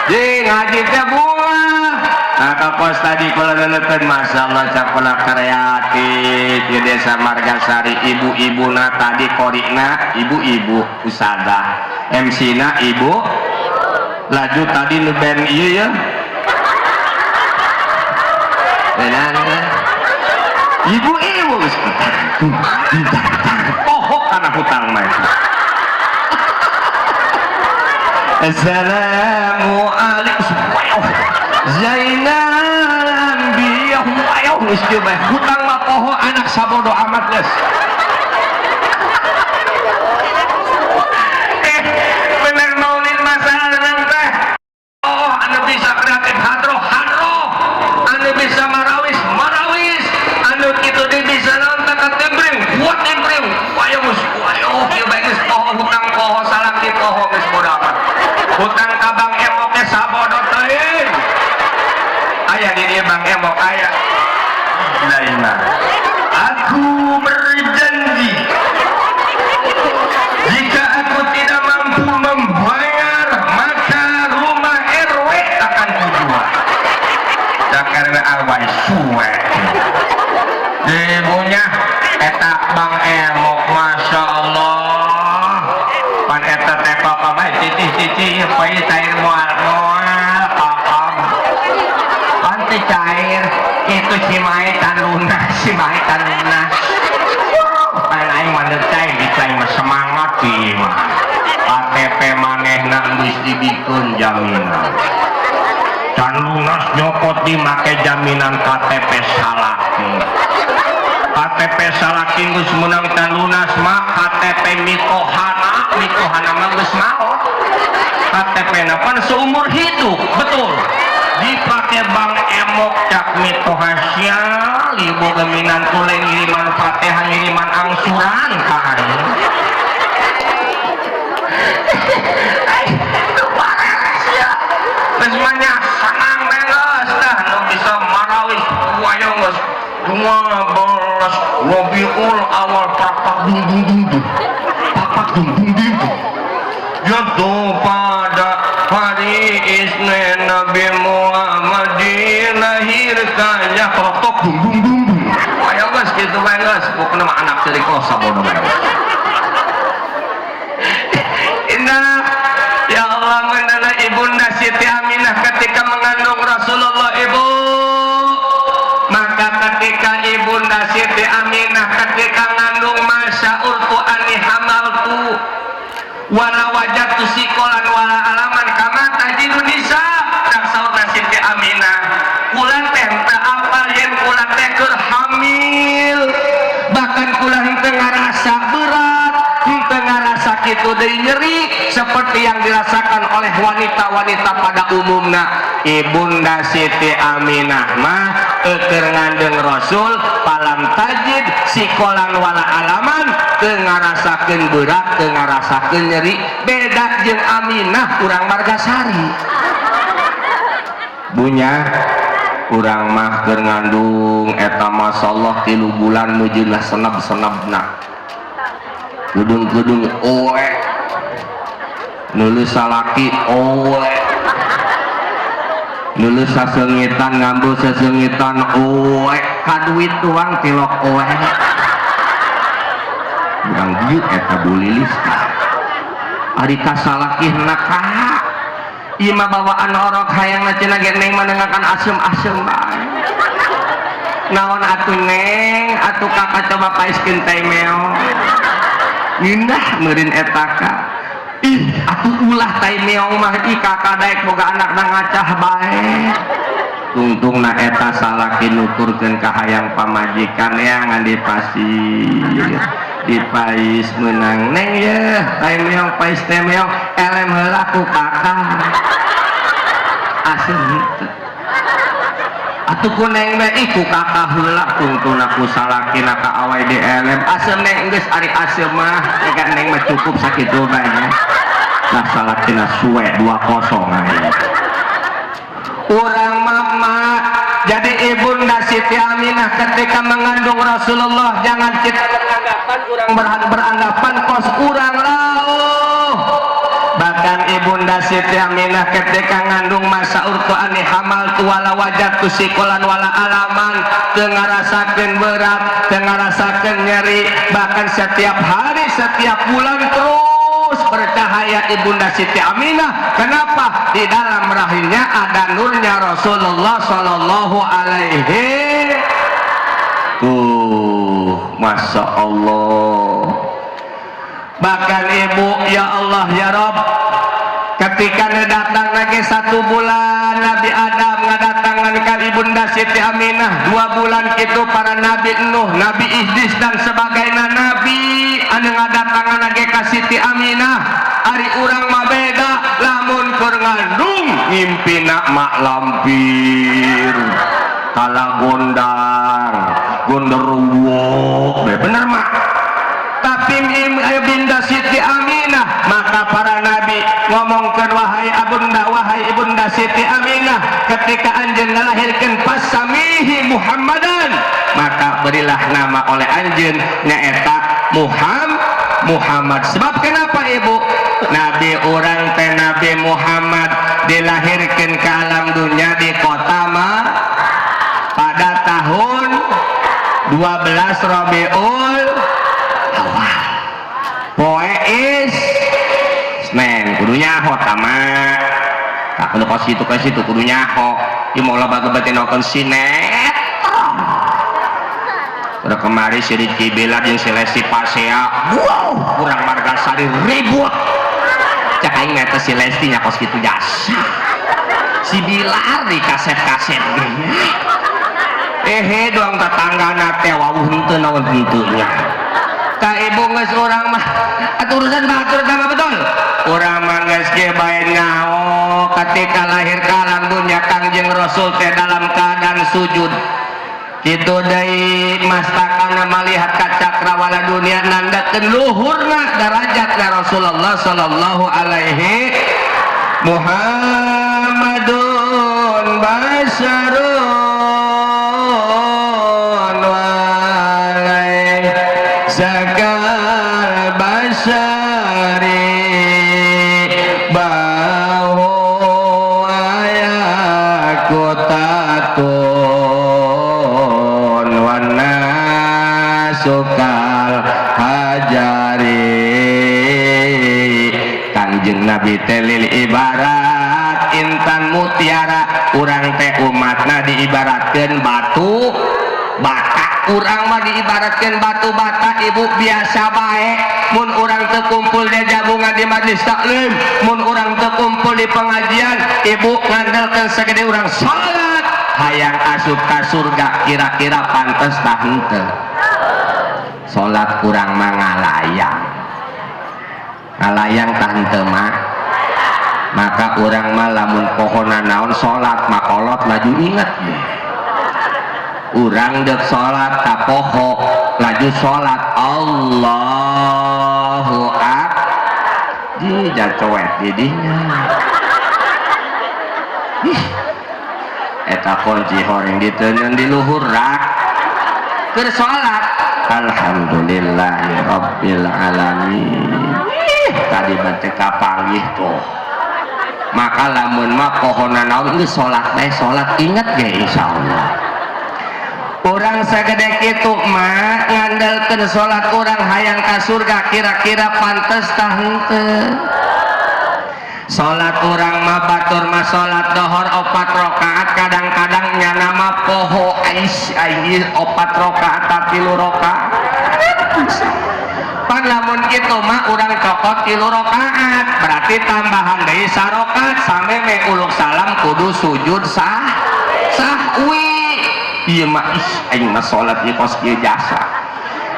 jeung ngaji teh bunga. Nah kapos tadi kula nonton masyaallah cak kula kreatif di desa Margasari ibu-ibuna tadi korina ibu-ibu usadah MC na ibu laju tadi nu band ieu ya ibu-ibu poho kana hutang mah. Assalamualaikum Zainal Anbiya ayo geus kieu bae hutang mah poho anak sabodo amat geus. Bener maulid masalah teh. Oh anu bisa kreatif hadroh hadroh, anu bisa marawis marawis, anu kitu deui bisa naon takatebring kuat tebring ayo geus ayo kieu bae geus poho hutang poho salaki poho geus bodo amat. Hutang ka Bang Emok ge sabodo teuing. Aya di dieu Bang Emok aya. Lain mah. Aku berjanji jika aku tidak mampu membayar maka rumah RW akan kujual. Cak RW alwai suwe. Ibunya eta Bang Emok masya Allah. Pan eta teh papa mah cicih-cicih ieu poe cair moal-moal papam. Pan teh cair itu si mae tan lunas, si mae tan lunas. Pan aing mah deuk cair di aing mah semangat ieu mah. KTP manehna geus dibikeun jaminan. Can lunas nyokot dimake jaminan KTP salaki. KTP salaki geus meunang can lunas mah KTP mitohana, mitohana mah geus maot. KTP na pan seumur hidup, betul. Dipake Bang Emok cak mitoha sial, ibu geminan tule ngiriman Fatihah ngiriman angsuran ka aing. Geus mah nya senang teh geus tah nu bisa marawis wayang geus 12 Rabiul Awal papak dung dung dung dung papak dung dung dung dung jatuh pada hari Isnin Nabi Muhammad dilahirkannya papak dung dung dung dung ayo geus kitu bae geus pokona mah anak ceurik kosa bodoh bae. Inna ya Allah mengenai ibunda Siti Aminah ketika mengandung Rasulullah ibu, maka ketika ibunda Siti Aminah ketika ngandung masyaurtu ani hamaltu wala wajadtu sikolan wala alaman kama tajidun nisa tak saurna Siti Aminah kula teh teu apal yen kula teh keur hamil, bahkan kula henteu ngarasa berat, henteu ngarasa kitu deui nyeri seperti yang dirasakan oleh wanita-wanita pada umumna. Ibunda Siti Aminah mah keur ngandeng Rasul palam tajid sikolan wala alaman teu ngarasakeun berat, teu ngarasakeun nyeri, beda jeung Aminah urang Margasari. Bunya urang mah keur ngandung eta masyaallah 3 bulan meujeuh seneb-senebna. Gedung-gedung oe nulus salaki oe nulus sasengitan ngambil sasengitan oe kaduit tuang tilok oe urang dieu eta bulilis ari ka salaki hendak kaha ieu mah bawaan orok hayang cenah ge neng mah nengakan asem-asem bae naon atuh neng atuh kakak coba paeskeun teh meong ngindah meureun eta ka ih atuh ulah tai meong mah ih kakak daek boga anakna ngacah bae tungtungna eta salaki nuturkeun ka hayang pamajikan yang ngan di pasir Dipais menang neng ye, lain meong pais teh meong elem heula ku kakak. Asem henteu. Atuh ku neng bae ih ku kakak heula tungtuna ku salakina ka awai di elem. Asem neng geus ari asem mah, kan neng mah cukup sakitu bae nya. Lah salakina suwe 2-0 aya. Urang mama jadi ibunda Siti Aminah ketika mengandung Rasulullah, jangan kita beranggapan urang beranggapan kos urang lauh. Bahkan ibunda Siti Aminah ketika ngandung masa urtu ani hamal tu wala wajat tu sikolan wala alaman, teu ngarasakeun berat, teu ngarasakeun nyeri, bahkan setiap hari setiap bulan terus bercahaya ibunda Siti Aminah. Kenapa? Di dalam rahimnya ada nurnya Rasulullah Shallallahu Alaihi. Tuh, masya Allah. Bahkan ibu, ya Allah ya Rob, ketika datang lagi 1 bulan Nabi Adam ngadatangan ka ibunda Siti Aminah, 2 bulan itu para Nabi Nuh, Nabi Idris dan sebagainya nabi anu ngadatangan lagi ka Siti Aminah. Ari urang mah beda, lamun keur ngandung ngimpina mak lampir kala gondang gonderwo, bener mak. Tapi ibunda Siti Aminah, maka para nabi ngomongkan wahai abunda, wahai ibunda Siti Aminah, ketika anjeun ngalahirkeun pasamihi Muhammadan, maka berilah nama oleh anjeun nyaeta Muhammad. Sebab kenapa ibu? Nabi urang teh Nabi Muhammad dilahirkeun ke alam dunia di kota Ma pada tahun 12 Rabiul Awal. Poe is Senin, kudu nyaho tama. Tak kudu kos situ ke situ kudu nyaho. Ieu mau loba gebet nonton sinetron. Udah kemari si Rizky Billar jeung si Lesti Pasea. Wow, kurang Margasari ribut. Cak aing mah si Lesti nya kos kitu jasa. Si Billar di kasep-kasep ge. Ehe doang tetanggana teh wawuh henteu naon henteu nya. Ka ibu geus urang mah atuh urusan batur tah mah betul. Urang mah geus ge bae nyaho ketika lahir ka alam dunya Kangjeng Rasul teh dalam keadaan sujud. Kitu deui mastakana malihat ka cakrawala dunia nandakeun luhurna darajatna Rasulullah sallallahu alaihi Muhammadun basyarun walai zakal basyari bahu ayakutatun wana sukal hajari. Kangjeng Nabi teh lil ibarat intan mutiara, urang teh umatna diibaratkeun batu bata. Urang mah diibaratkeun batu bata ibu biasa bae. Mun urang teu kumpul di jabungan di majelis taklim, mun urang teu kumpul di pengajian, ibu ngandelkeun sagede urang salat hayang asup ka surga, kira-kira pantes tah henteu? Salat kurang mah ngalayang, ngalayang tah henteu mah. Maka urang mah lamun pohona naon salat makolot laju inget. Urang deuk salat ka poho laju salat Allahu akbar. Di jacoet didinya. Ih, eta kunci horeng diteunyeun di luhur rak. Keur salat alhamdulillahi rabbil alamin. Ih, tadi mah teu kapanggih tuh. Maka lamun mah pohona naon geus salat bae salat inget ge insyaallah. Urang sagede kitu mah ngandalkeun salat urang hayang ka surga, kira-kira pantes tah henteu? Salat urang mah batur mah salat dohor 4 rakaat, kadang-kadang nyana mah poho ais ais 4 rakaat ta 3 rakaat. Pan lamun kitu mah urang cokot 3 rakaat, berarti tambahan deui sarokat sameme uluk salam kudu sujud sah sahwi. Ieu mah ih aing mah salat ieu kos kieu jasa.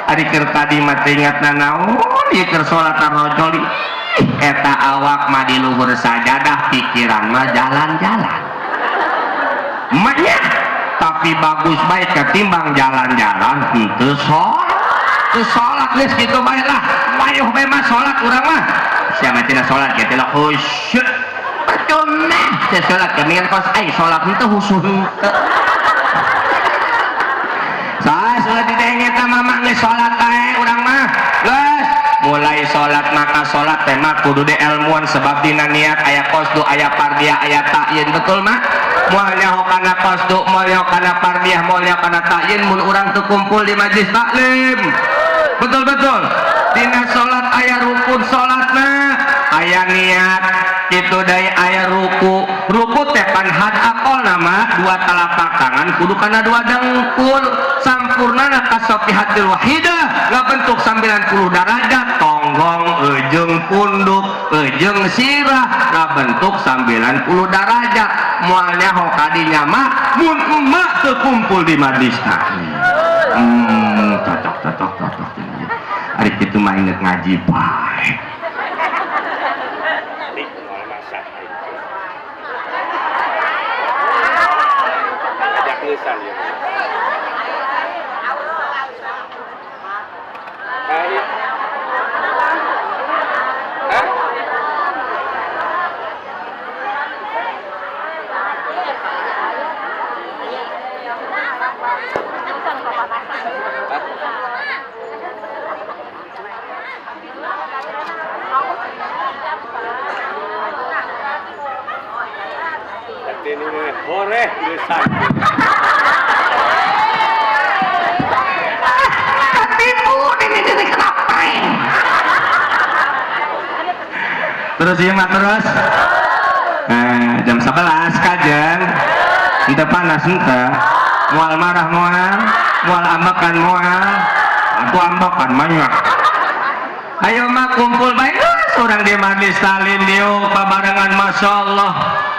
Ari keur tadi mah teu ingat nanaon ieu keur salat rojoli. Eta awak mah di luhur sajadah, pikiran mah jalan-jalan. Maknya tapi bagus baik ketimbang jalan-jalan henteu salat. Teu salat geus kitu bae lah. Wayuh bae mah salat urang mah. Sia mah cenah salat kitu lah khusyuk. Percuma teu salat kemingan kos aing salat henteu khusyuk henteu. Salah salat didenge eta mama geus salat bae urang mah. Geus mulai salat maka salat teh mah kudu dielmuan sebab dina niat aya qasdu, aya fardiyah, aya ta'yin, betul mah? Moal nyaho kana qasdu, moal nyaho kana fardiyah, moal nyaho kana ta'yin mun urang teu kumpul di majlis taklim. Betul betul. Dina salat aya rukun salatna, aya niat, kitu deui aya ruku. Ruku teh pan had aqol nama dua telapak tangan kudu kana dua dengkul. Sampurnana kasofihatil wahidah ngabentuk 90 derajat tonggong ejeng punduk ejeng sirah ngabentuk 90 derajat. Moal nyaho kadinya mah mun emak teu kumpul di majlis taklim. Cocok cocok cocok. Ari kitu mah inget ngaji bae. Horeh geusang. Katipu ini jadi kenapa? Terus ieu mah terus. Nah, jam 11 kajen. Henteu panas henteu. Moal marah moal, moal ambekan moal. Atuh ambekan mah. Ayo mah kumpul bae urang di majlis taklim dieu babarengan masyaallah.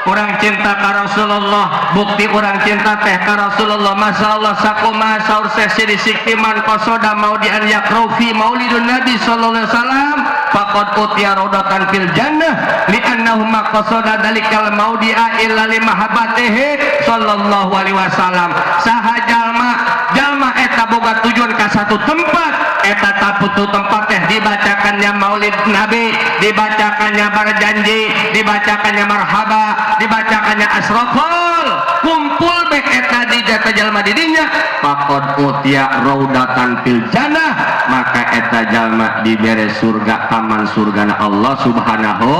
Urang cinta ka Rasulullah, bukti urang cinta teh ka Rasulullah masyaallah sakumaha saur sesi disiktiman qasoda maudian yakrofi maulidun nabi sallallahu alaihi wasallam faqad utiya raudatan fil jannah li'annahu maqasada dalikal maudi'a illa li mahabbatihi sallallahu alaihi wasallam. Saha jalma jalma eta boga tujuan ka satu tempat, eta taputu tempat teh dibacakannya maulid nabi, dibacakannya berjanji, dibacakannya marhaba, dibacakannya asroful, kumpul bek eta di jata jalma didinya faqad utiya raudatan fil jannah, maka eta jalma dibere surga, taman surgana Allah subhanahu.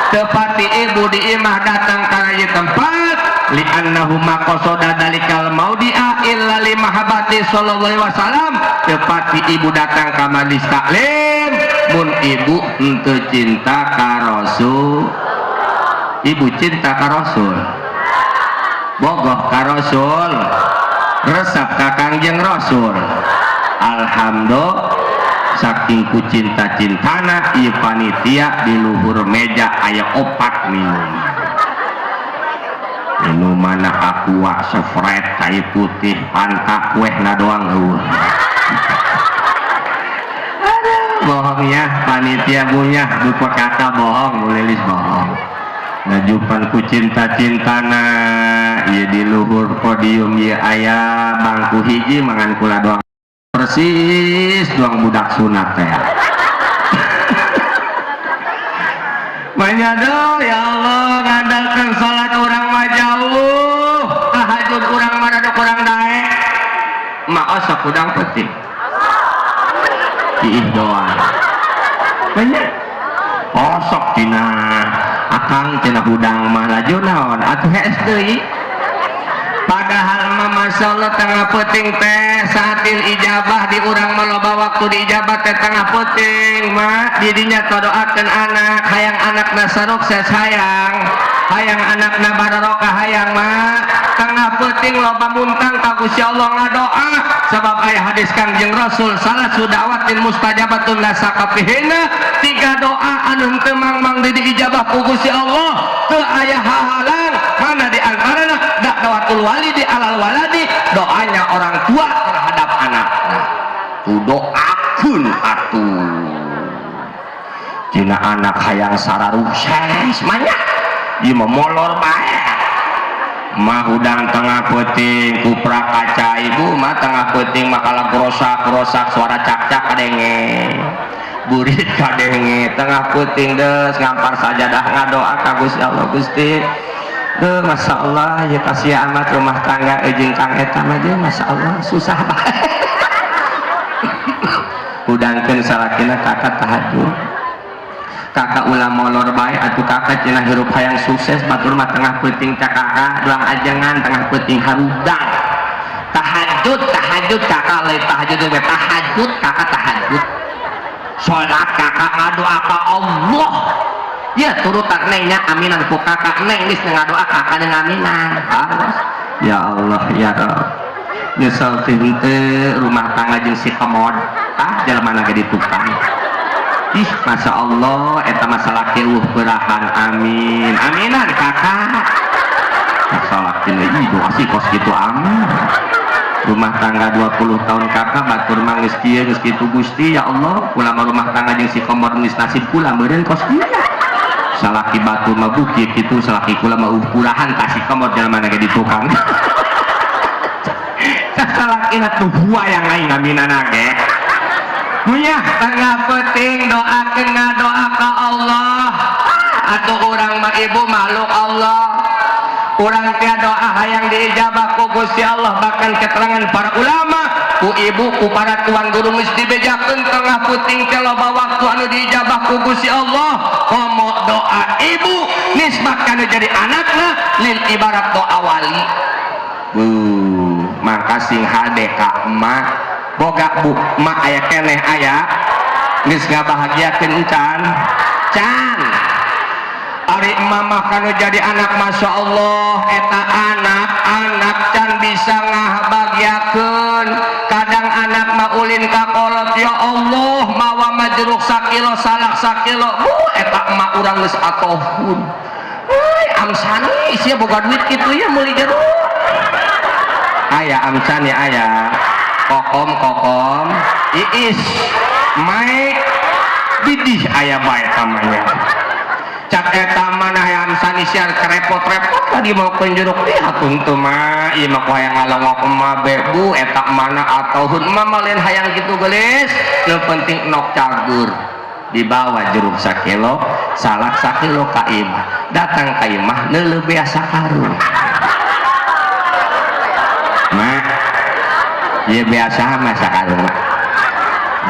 Tepati ibu di imah datang kana ieu tempat li'annahu maqasada dalikal maudi'a illa li mahabbati sallallahu alaihi wasallam. Tepati ibu datang ka majlis taklim mun ibu henteu cinta ka Rasul, ibu cinta ka Rasul, bogoh ka Rasul, resep ka Kangjeng Rasul. Alhamdulillah saking ku cinta-cintana ieu panitia di luhur meja aya opat minuman. Minuman aqua, Sprite, cai putih, Fanta, kuehna doang eueuh. Aduh, bohongnya panitia punya lupa kata bohong, Bu Lilis bohong. Ngajupan ku cinta-cintana ieu di luhur podium ieu aya bangku hiji mangan kula doang. Persis doang budak sunat teh. Manyado ya Allah ngandalkeun salat urang mah jauh, tahajud urang mah rada kurang daek. Mak osok udang putih. Iih doang. Banyak. Osok tina akang tina hudang mah laju naon atuh hees deui. Padahal mah masyaallah tengah peuting teh saatil ijabah di urang mah loba waktu di ijabah teh tengah peuting mah didinya todoakeun anak hayang anakna sukses hayang hayang anakna barokah hayang mah tengah peuting loba muntang ka Gusti Allah ngadoa sebab aya hadis Kangjeng Rasul salah sudawatin mustajabatun la sakafihina, tiga doa anu henteu mangmang di diijabah ku Gusti Allah teu aya hahalang mana di antarana dakwatul walidi alal waladi, doanya orang tua terhadap anaknya. atuh doakeun atuh cenah anak hayang sararukses manya ieu mah molor bae mah hudang tengah peuting kuprak kaca ibu mah tengah peuting mah kalah krosak-krosak suara cak-cak kadenge burit kadenge tengah peuting deus ngampar sajadah ngadoa ka Gusti Allah. Gusti duh, Masya Allah ya, kasih amat rumah tangga jeung Kang eta mah jeung Masya Allah susah bae. Hudangkeun salakina, "Kakak tahajud, kakak ulah molor bae atuh kakak," cenah, "hirup hayang sukses." Batur mah tengah peuting ka kakak doang ajengan tengah peuting harudang tahajud, tahajud kakak, lain tahajud we, tahajud kakak, tahajud, salat kakak, ngadoa ka Allah ya. Turutan nengnya, aminan ku kakak. Neng geus ngadoa, kakak ngaminan. Harus ya Allah ya Rabb, nyesel teh henteu rumah tangga jeung si kemod. Ah, jelema ge di tukang. Ih, Masya Allah, eta masalah eueuh berahan. Amin, aminan kakak. Masalah kini, ih, doa sih kos gitu amin. Rumah tangga 20 tahun kakak, batur mah geus kieu geus kitu. Gusti ya Allah, kula mah rumah tangga jeung si komor geus nasib kula meureun kos kieu. Salaki batur mah bukit kitu, salaki kula mah ukurahan ka si komor, jelema ge di tukang. Salakina tuh yang aing aminana ge. Punya tengah peuting doakeun, ngadoa ka Allah atuh. Urang mah ibu makhluk Allah, urang tia doa hayang diijabah ku Gusti Allah. Bahkan keterangan para ulama, ku ibu, ku para tuan guru geus dibejakeun, tengah peuting teh loba waktu anu diijabah ku Gusti Allah. Komo doa ibu nisbat kana jadi anakna lil ibarat doa wali. Maka sing hade ka emak. Boga bu emak aya keneh, aya geus ngabahagiakeun encan can. Ari mama kanu jadi anak, Masya Allah, eta anak anak can bisa ngabahagiakeun. Kadang anak mah ulin ka kolot, ya Allah, mawa mah jeruk sakilo, salak sakilo. Bu, eta emak urang geus atohun. Euy, amsani sia boga duit kitu ya meuli jeruk. Aya amsani, aya kokom, kokom iis mae didih aya bae tamanya. Cak eta mana hayang amsani siar kerepot-repot tadi mau jeruk ih atuh teu mah ieu mah ku hayang ngalongok mah be. Bu, eta mana atauhun mah lain hayang kitu geulis, nu penting nok cagur. Dibawa jeruk sakilo, salak sakilo ka imah. Datang ka imah, neuleuh beas sakarung. "Mak, ieu biasa mah sakarung, mak."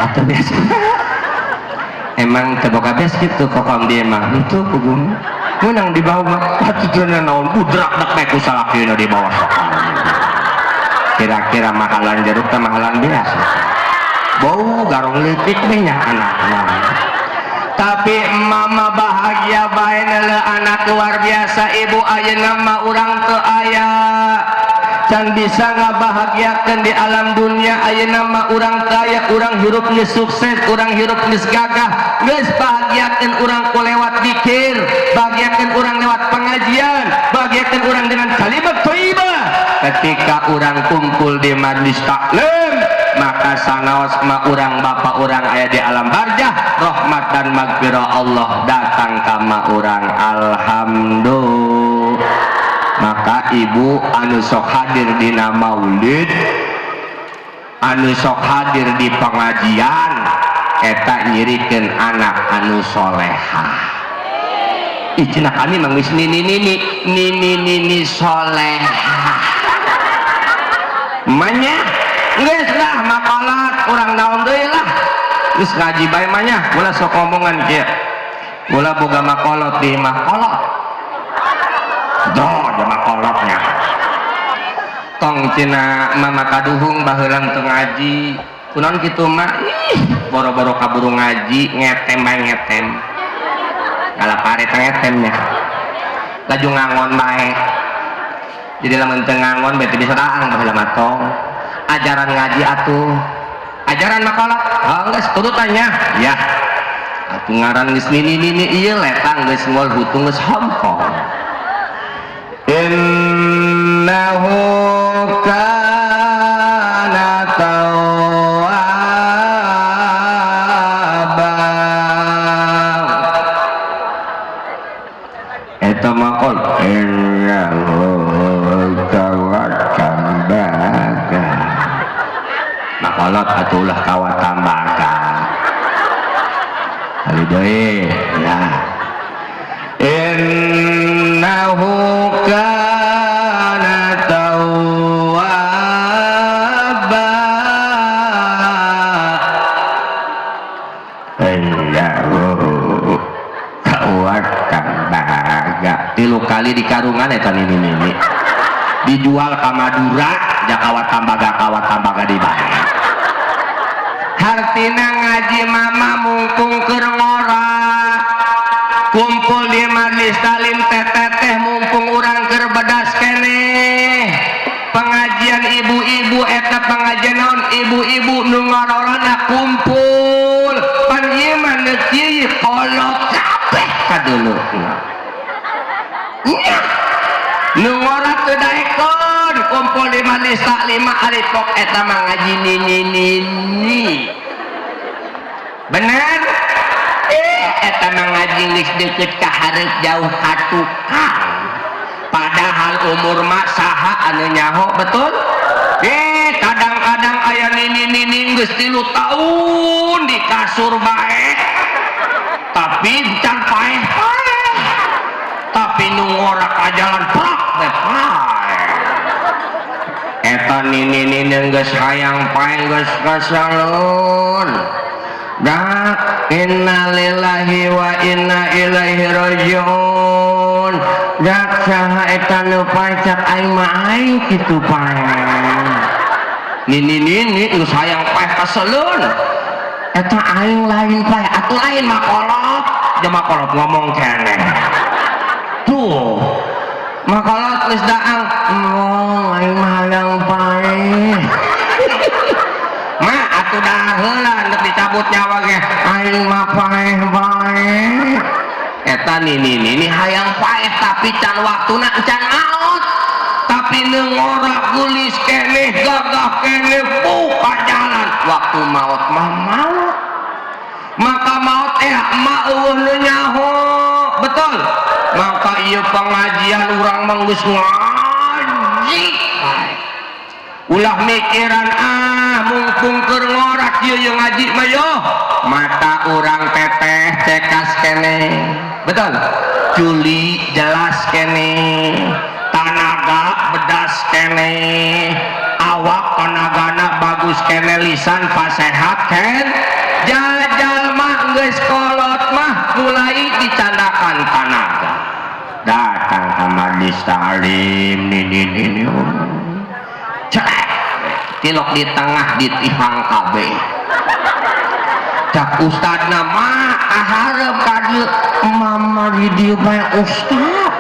"Atuh biasa emang teu boga beas kitu kokom dia mah itu puguh menang dibawa atuh teu naon budrak dak bae ku salakina dibawa sakarung." Kira-kira mahalan jeruk teh mahalan beas? Bau garong leutik deh nya anakna, tapi mama bahagia bae neuleuh anak luar biasa. Ibu, ayeuna mah urang teu aya, can bisa ngabahagiakeun di alam dunia. Ayeuna mah urang teu aya, urang hirup geus sukses, urang hirup geus gagah, geus bahagiakeun urang ku lewat dikir, bahagiakeun urang lewat pengajian, bahagiakeun urang dengan kalimat thayyibah. Ketika urang kumpul di majlis taklim, maka sanaos ma urang bapak urang aya di alam barjah, rahmat dan magfirah Allah datang ka ma urang. Alhamdulillah. Maka ibu anu sok hadir dina maulid, anu sok hadir di pengajian, eta nyirikeun anak anu solehah. Ih, cenah kami mah geus nini nini nini nini solehah manya. Geus lah makalat urang naon deui lah, geus ngaji bae manya. Ulah sok ngomongan kieu, ulah boga makolot di imah kolot doh dia makolotnya. Tong cina mama kaduhung baheula teu ngaji kunaon kitu mah. Ih, boro-boro kaburu ngaji, ngetem bae, ngetem ngala pare ngetemnya laju ngangon bae. Jadi lamun teu ngangon berarti bisa daang baheula mah. Tong ajaran ngaji atuh, ajaran makalat. Oh, geus turutannya ya atuh. Ngaran geus nini nini ieu letang geus ngol hutung geus hompong. Innahu kana tawwaba. Kolot atuh ulah kawat tambaga. Kali deui ya. Innahu kana tawwaba. Innahu kawat tambaga. Tilu kali di karungan eta nini-nini. Dijual ka Madura, ja kawat tambaga di bae. Hartina ngaji mama mungkung keur ngora. Kumpul di majlis taklim teteh mumpung urang keur bedas keneh. Pengajian ibu-ibu eta pengajian naon ibu-ibu nu ngororana kumpul. Pan ieu mah neuk ieu kolot kabeh kadulurna. Nya nu ngora teu daekeun kumpul di majlis taklim ari pok eta mah ngaji nini-nini. Bener? Eta mah ngaji geus deukeut ka hareup jauh ka tukang. Padahal umur mah saha anu nyaho, betul? Kadang-kadang aya nini-nini geus 3 tahun di kasur bae. Tapi can paeh-paeh. Tapi nu ngora ka jalan prak teh paeh. Eta nini-nini geus hayang paeh geus kasalun. Dak innalillahi wa inna ilaihi rajiun. Dak saha eta nu paeh cak aing mah aing kitu paeh. Nini-nini geus hayang paeh kaseleun. Eta aing lain paeh, atuh lain mah kolot. Jeung mah kolot ngomong keneh. Tuh. Mah kolot geus daang, "Ngomong aing mah hayang paeh." Ma atuh dah heula nek dicabut nyawa ge aing mah paeh bae. Eta nini-nini hayang paeh tapi can waktuna can maot. Tapi nu ngora geulis keneh gagah keneh buka jalan waktu maot mah maot. Maka maot mah eueuh nu nyaho, betul? Maka ieu pengajian urang mah geus ngaji. Ulah mikiran mumpung keur ngorak ieu ieu ngaji mah yo. Mata urang teteh cekas keneh. Betul? Juli jelas keneh. Tanaga bedas keneh. Awak tanagana bagus keneh, lisan pasehat ken. Jajal mah geus kolot mah mulai dicandakan tanaga. Datang ka majlis taklim nini-nini. Celek tilok di tengah di tihang kabeh. Cak ustadna mah kaharep ka dieu, mama di dieu bae ustad.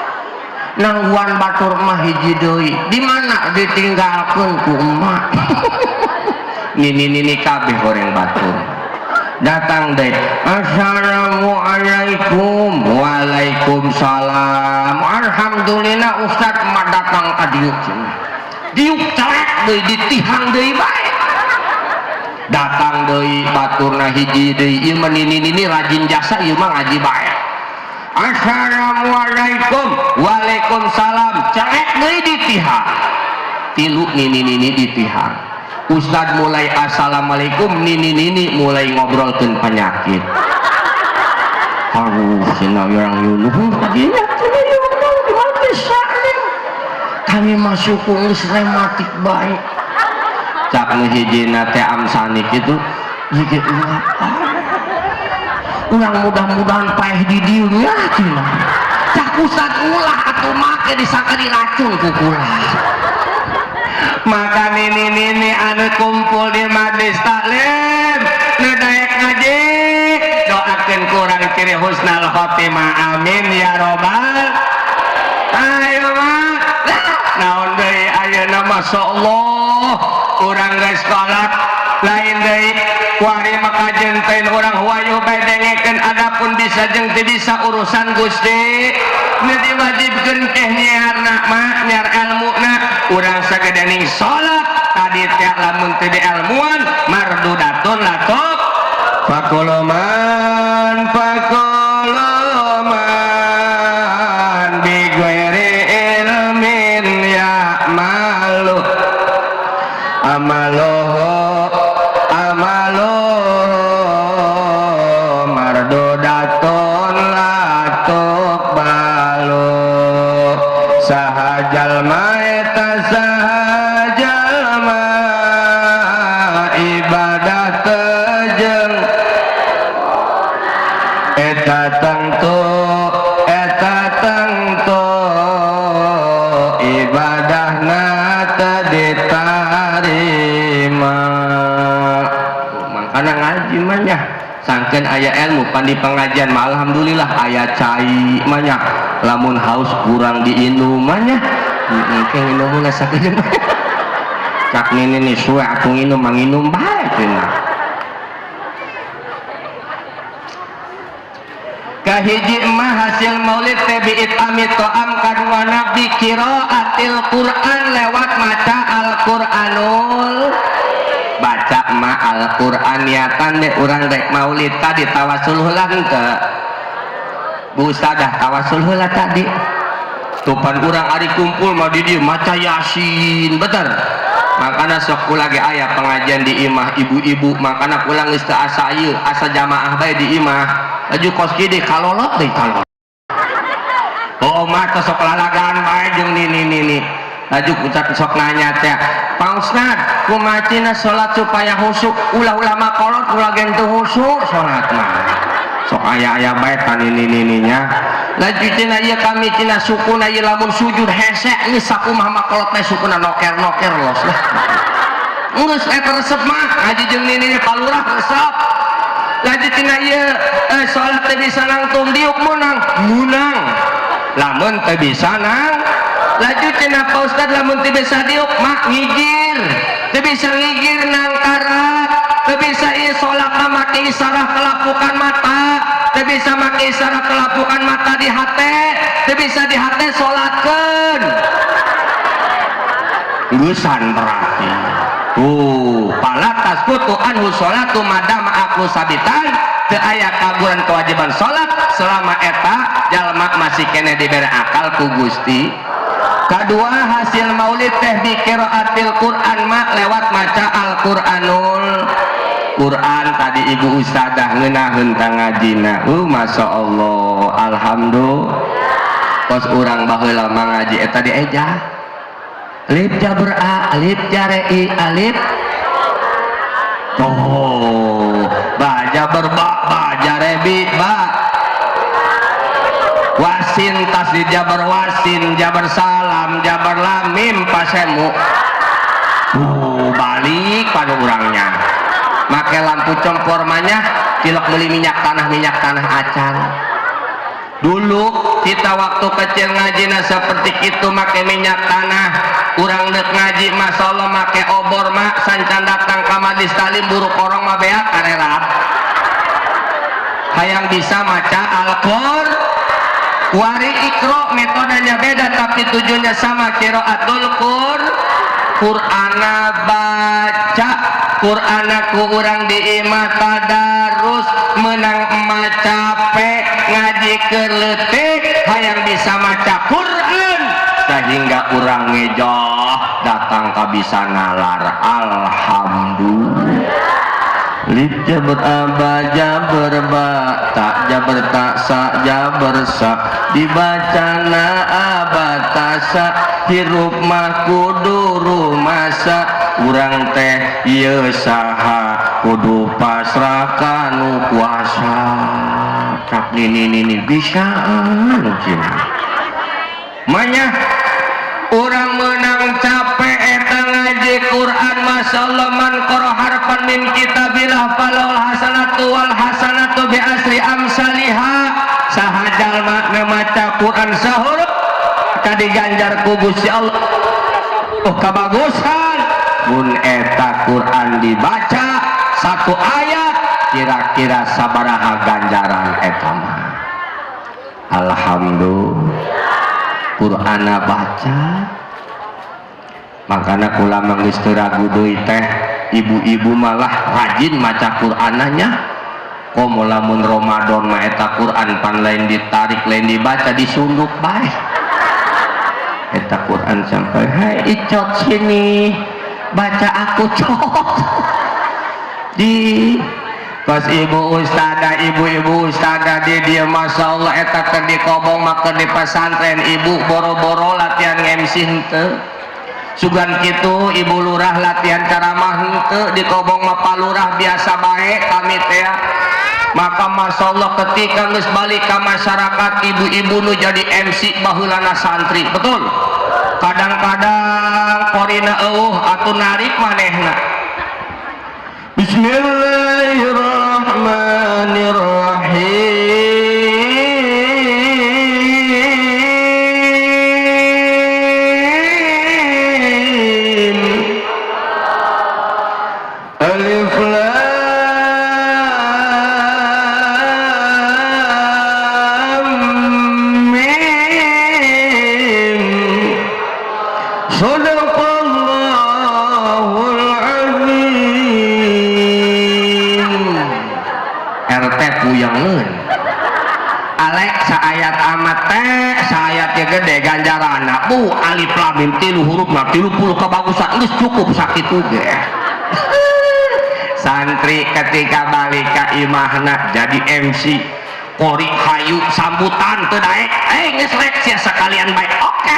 Nangguan batur mah hiji deui. Di mana ditinggalkeun ku emak. Nini-nini kabeh goreng batur. Datang deh. Assalamualaikum. Waalaikumsalam. Alhamdulillah ustad mah datang ka dieu cenah. Diuk celek deui ditihang deui bae. Datang deui baturna hiji deui. Ieu mah nini-nini rajin jasa ieu mah ngaji bae. Assalamualaikum. Waalaikumsalam. Celek deui ditihang. Tilu nini-nini ditihang. Ustad mulai assalamualaikum, nini-nini mulai ngobrolkeun penyakit. Aduh, cenah urang Yunus tadinya cenah Yunus mati salim. Kami masuk geus rematik bae. Cak nu hijina teh amsani kitu, ieu ge ulah. Urang mudah-mudahan paeh di dieu nya cenah. Cak ustad ulah atuh make disangka diracun ku kula. Maka nini-nini anu kumpul di majlis taklim nu daek ngaji doakeun kurang ciri husnal khotimah, amin ya robbal. Ayo mah naon deui ayeuna masyaallah urang geus kolot lain deui kuari maka jenteun urang huayuh bae dengekeun adapun bisa jeung teu bisa urusan Gusti. Nu diwajibkeun teh nyiarna mah nyiar elmuna urang sagedening salat tadi teh lamun teu dielmuan mardudatun latuk fakuluman fakuluman bi ghairi ilmin ya malu amaluhu Saha jalma eta saha jalma ibadah teu jeung eta tangtu ibadahna teu ditarima. Mangkana ngaji mah nya sangkeun aya ilmu pan di pengajian mah alhamdulillah aya cai mah nya, lamun haus kurang diinum mah nya, engke nginum heula sakedeung. Cak nini nih suwe aku nginum mah nginum bae cenah. Kahiji mah hasil maulid teh bi'itami to'am kadua nabi qiraatil Quran lewat maca Al-Qur'anul baca ma Al-Qur'an niatan deh urang rek maulid tadi tawasul heula henteu Bu Ustadzah tawasul heula tadi tupan urang ari kumpul mah di dieu maca Yasin bener makana sok kula ge aya pengajian di imah ibu-ibu makana kula geus teu asa ieu asa jamaah bae di imah laju kos kieu kalolot deui kalolot. Oh mah teh sok lalagaan bae jeung nini-nini laju ucap sok nanya teh Pak Ustad kumaha cenah salat supaya khusyuk ulah-ulah makolot ulah gen teu khusyuk salat mah sok aya-aya bae tan nini-nininya laju cenah ieu kami cenah sukuna ieu lamun sujud hese geus sakumaha makolot teh sukuna noker-noker los lah geus eta resep mah ngaji jeung nini palurah resep laju cenah ieu salat teh bisa nangtung diuk meunang meunang lamun teh bisa nang laju cenah Pak Ustad lamun teu bisa diuk mah ngigir teu bisa ngigir nangkarat teu bisa ieu salat mah make isarah kelapukan mata teu bisa make isarah kelapukan mata di hate teu bisa di hate salatkeun geusan berarti tuh pala tasqutu anhu salatu madama aku sabitan teu aya kaguran kewajiban salat selama eta jalma masih keneh dibere akal ku Gusti. Kedua hasil maulid teh bi qiraatil Quran ma lewat maca Al-Qur'anul Quran tadi ibu ustadzah ngeunaheun ka ngajina. Masya Allah alhamdulillah kos urang baheula mah ngaji eta dieja alif jabar a alif jare i alif oh ba jabar ba ba jare bi ba wasin tas di jabar wasin jabar salam jabar lamim pasemu balik pada orangnya make lampu compor manya cilok beli minyak tanah acan. Dulu kita waktu kecil ngajina seperti itu make minyak tanah urang dek ngaji masyaallah make obor mak sancan datang ka majlis talim buru korong mah beak karerap hayang bisa maca Al-Qur'an. Wari ikro metodenya beda tapi tujuannya sama qiraatul Qur'ana baca Qur'ana ku urang di imah tadarus menang emak capek ngaji keur leutik hayang bisa maca Qur'an sehingga urang ngejoh datang ka bisa nalar alhamdulillah. Lif jabar aba jabar ba ta jabar ta sa jabar sa dibacana aba ta sa hirup mah kudu rumasa urang teh ieu saha kudu pasrah ka nu kuasa cak nini nini bisaan cenah manya urang menang capek eta ngaji Quran masyaallah man qara harfan min kitabillah falal hasanatu wal hasanatu bi asri amsaliha saha jalma nu maca Quran sahuruf kadiganjar ku Gusti Allah oh kabagusan mun eta Quran dibaca satu ayat kira-kira sabaraha ganjaran eta mah alhamdulillah Qur'ana baca makana kula mah geus teu ragu deui teh ibu-ibu malah rajin maca Qur'ananya komo lamun Ramadan mah eta Qur'an pan lain ditarik lain dibaca disunduk bae eta Qur'an sampai hai icot sini baca aku cot di pas ibu ustadzah ibu-ibu ustadzah di dia masya Allah eta keur di kobong mah keur di pesantren ibu boro-boro latihan MC MC henteu. Sugan kitu ibu lurah latihan ceramah henteu, di Kobong mah palurah biasa bae kami teh. Maka masya Allah ketika geus balik ka masyarakat, ibu-ibu nu jadi MC baheulana santri, betul. Kadang-kadang korina eueuh atuh narik manehna. Bismillahirrahmanirrahim. Alif lam mim. Shadaqallahul azim. RT puyangeun. Alek saayat amat teh, saayat ge gede ganjaranna. Bu, alif lam mim 3 huruf mah 30 kebagusan, geus cukup sakitu ge. Santri ketika balik ka imahna jadi MC, kori hayu sambutan teu daek, geus rek sia sakalian bae. Oke.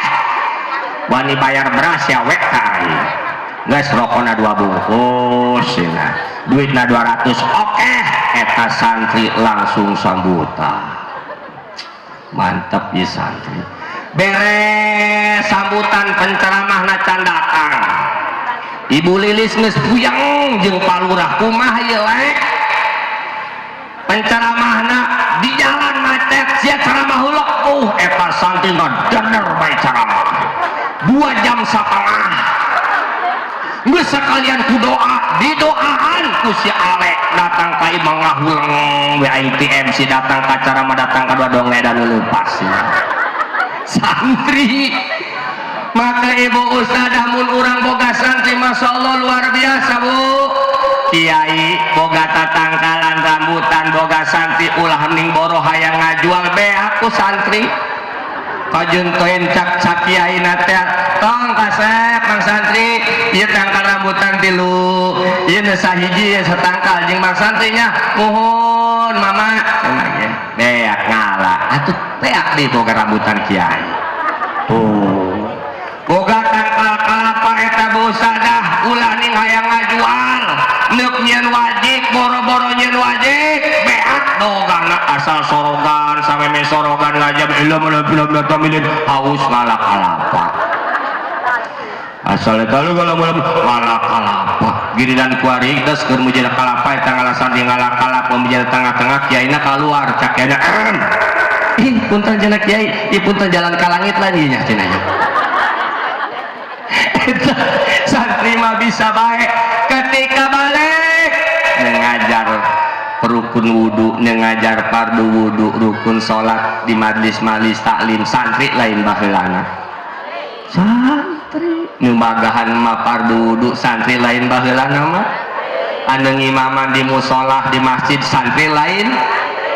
Wani bayar beras ya wek ka aing. Geus rokona 2 bungkus cenah. Duitna 200. Oke, eta santri langsung sambutan. Mantep ieu santri. Beres sambutan penceramahna can datang. Ibu Lilis geus puyeng jeung palurah, kumaha ieu lek? Penceramahna di jalan macet, sia ceramah heula. Eta santri ngadener bae ceramah. 2 jam setengah. Geus sekalian ku doa, didoaan ku si Ale datang ka imah ngahuleng we aing ti MC datang ka ceramah datang ka dua dong edan leupas. Santri. Maka ibu ustadzah mun urang boga santri masya Allah luar biasa bu. Kiai boga tatangkalan rambutan boga santri ulah ning boro hayang ngajual beak ku santri. Kajuntoin cak cak kiai na teh tong kasep mang santri ieu tangkal rambutan 3 ieu nu sahiji ieu satangkal jeung mang santrinya muhun mama cenah ge beak ngala atuh beak di boga rambutan kiai tuh boga tangkal kalapa eta bu ustadzah ulah ning hayang ngajual neuk nyieun wajik boro-boro nyieun wajik beak dogangna asal sorogan sameme sorogan ngajab ilmu bila tamilin haus ngala kalapa asal eta lu kalau mulai ngala kalapa giliran kuari geus keur mujana kalapa eta ngalasan di ngala kalapa mujana tengah-tengah kiaina kaluar cak kiaina ih punten cenah kiai ih punten jalan ka langit lah ieu nya cenah nya. Eta santri mah bisa bae ketika balik ngajar rukun wudu, ngajar fardu wudu, rukun salat di majelis-majelis taklim santri lain baheulana. Santri nu magahan mah fardu wudu santri lain baheulana mah. Anu ngimaman di musolah di masjid santri lain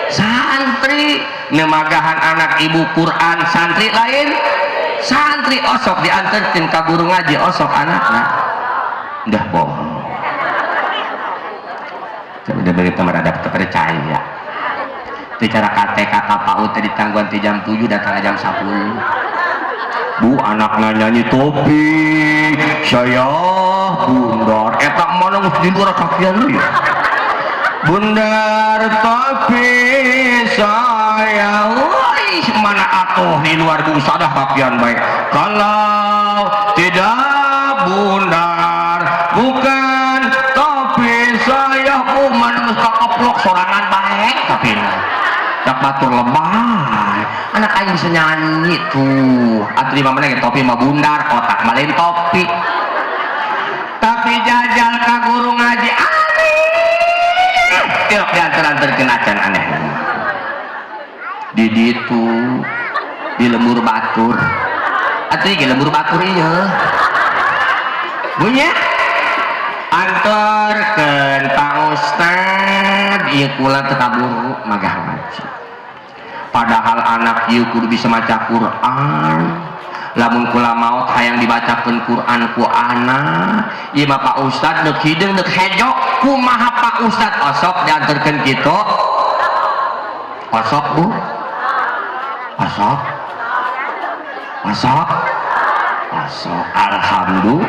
santri, nu magahan anak ibu Quran santri lain santri, osok diantarkeun ka guru ngaji osok anakna. Udah bohong. Udah begitu merada terpercaya. Itu cara KTK KPU tadi tangguhan di jam 7 datang jam 10. Bu anaknya nyanyi topi saya bundar eta mana geus di luar kakian lu ya. Bundar topi saya wih mana atuh di luar bu sadah kakian baik. Kalau tidak bundar bukan topi saya mana geus kakeplok sorangan baik tapi dak batur lebay anak aing bisa nyanyi tuh atuh di mana ge topi mah bundar otak mah lain topi tapi jajal ka guru ngaji aneh tilok diantar-antarkeun acan aneh di ditu di lembur batur atuh ge lembur batur ieu bunyi antarkeun Pak Ustad ieu kula teu kaburu magah ngaji padahal anak ieu kudu bisa maca Quran lamun kula maot hayang dibacakeun Quran ku anak ieu mah Pak Ustad deuk hideung deuk hejo kumaha Pak Ustad osok diantarkeun kitu osok Bu osok osok Osok alhamdulillah.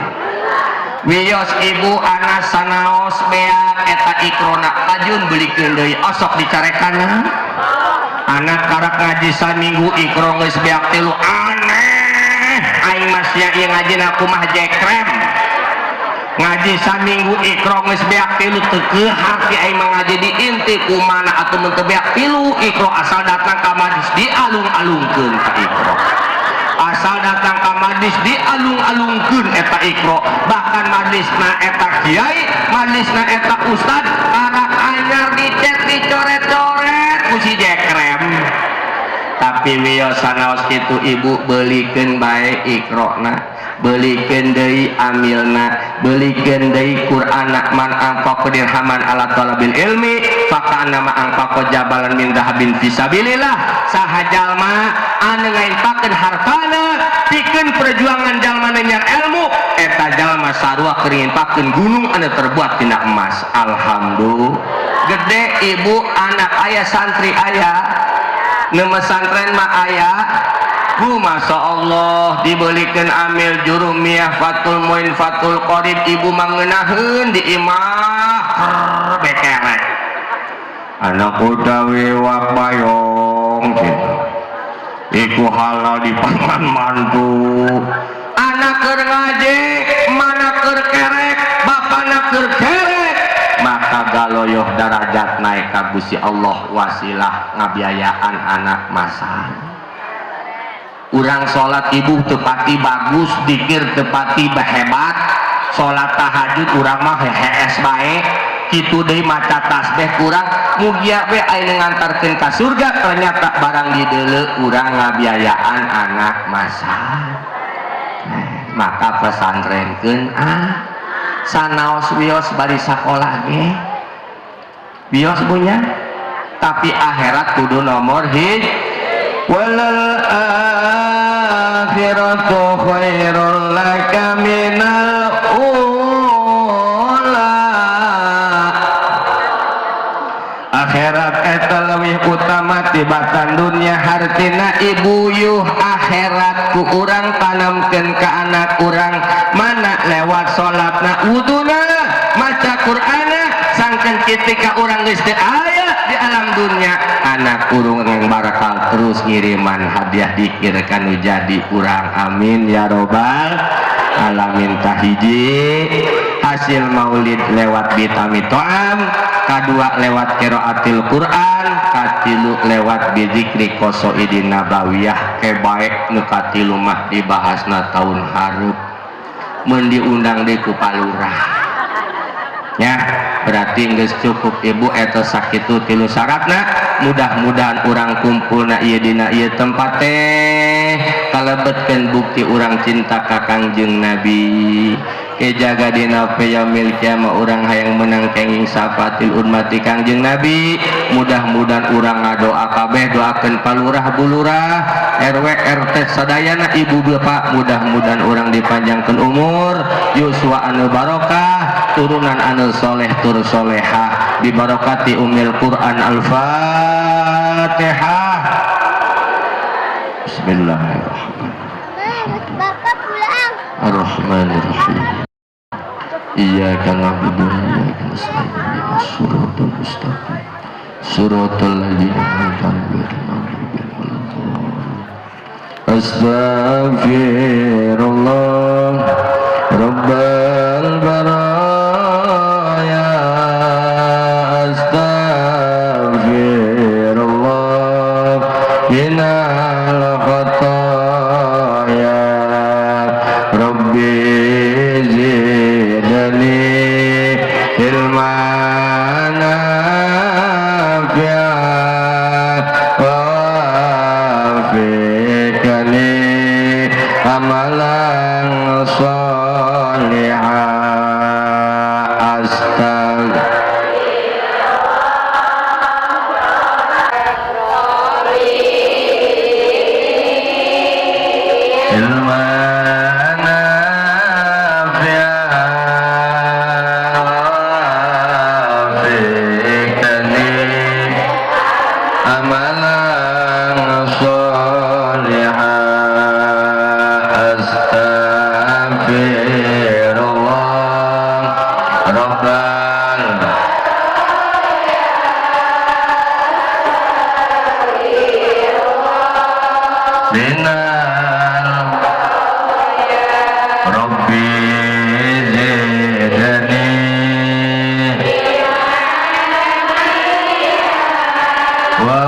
Wios ibu anak sanaos beak eta ikrona tajun belikeun deui osok dicarekanna. Anak karak ngaji saminggu ikro geus beak tilu aneh aing mah sia ieu ngajina kumaha jekrem. Ngaji saminggu ikro geus beak tilu teu keuhak ti aing mah ngaji di inti kumana atuh mun teu beak tilu ikro asal datang ka majlis dialung-alungkeun ka ikro. Asal datang ka majlis dialung-alungkeun eta ikro, bahkan majlisna eta kiai, majlisna eta ustad karak anyar dicet dicoret-coret ku si jekrem. Tapi wios sanaos kitu ibu beulikeun bae ikrona, beulikeun deui amilna, beulikeun deui Qur'anna. Man anfaqa dirhaman ala talabil ilmi faka'annama anfaqa jabalan min dahabin fisabilillah. Saha jalma anu ngainfakeun hartana pikeun perjuangan jalma nyiar ilmu, eta jalma sarua keur nginfakeun gunung anu terbuat tina emas. Alhamdulillah. Gede ibu anak aya santri aya nu mesantren mah aya bu, masya Allah dibelikan amil jurumiyah Fathul Muin Fathul Qorib ibu mangenaheun di imah bekerek anak utawi wak bayong gitu iku halal di pangan mantu anak keur ngaji mana keur kerek bapana keur kerek maka galoyoh darajat naik ka Gusti Allah wasilah ngabiayaan anak masa. Urang salat ibu tepati bagus, dikir tepati hebat, salat tahajud urang mah hees bae, kitu deui maca tasbih kurang, mugia we aya ngantarkeun ka surga ternyata barang dideuleu urang ngabiayaan anak masa. Maka pesantrenkeun ah sanaos wios bari sakola ge wios punya tapi akhirat kudu nomor hiji. Walal akhiratu khairul laka minal ula. Akhirat eta leuwih utama tibatan dunia, hartina ibu yuh akhirat ku urang tanamkeun ka anak urang mana lewat salatna wuduna maca Qur'ana sangkan ketika urang geus teu aya di alam dunia anak urang yang barakal terus ngiriman hadiah dikir kanu jadi urang amin ya robbal alamin. Kahiji hasil maulid lewat bitami to'am, kadua lewat qiraatil Quran, katilu lewat bizikri qasaidin nabawiyah. Kebaek nu katilu mah dibahasna tahun hareup mun diundang deui ku palurah ya, berarti geus cukup ibu eta sakitu tilu syaratna. Mudah-mudahan urang kumpulna ieu dina ieu tempat teh kalebetkeun bukti urang cinta ka Kangjeng Nabi. Kejaga dina yaumil kiamah urang hayang menang kenging syafatil ummati Kangjeng Nabi. Mudah-mudahan urang ngadoa kabeh, doakeun palurah bulurah RW RT sadayana ibu bapak, mudah-mudahan urang dipanjangkeun umur yuswa anu barokah, turunan anu soleh tur solehah bibarokati umil Quran. Al-Fatihah. Bismillahirrahmanirrahim. Bapak pulang. Ar-Rahmanirrahim. Iyyaka na'budu wa iyyaka nasta'in. Ihdinas siratal mustaqim. Siratal ladzina an'amta 'alaihim ghairil maghdubi 'alaihim waladdallin. Astaghfirullah Rabbal baraya. Astaghfirullah minal khataya. Rabbi zidni ilman nafi'a wa wafiqni amalan sholihan. Astagfirullah. Ilman nafi'a wa wafiqni amalan sholihan. Astagfirullah. Minal Rabbi zidni wa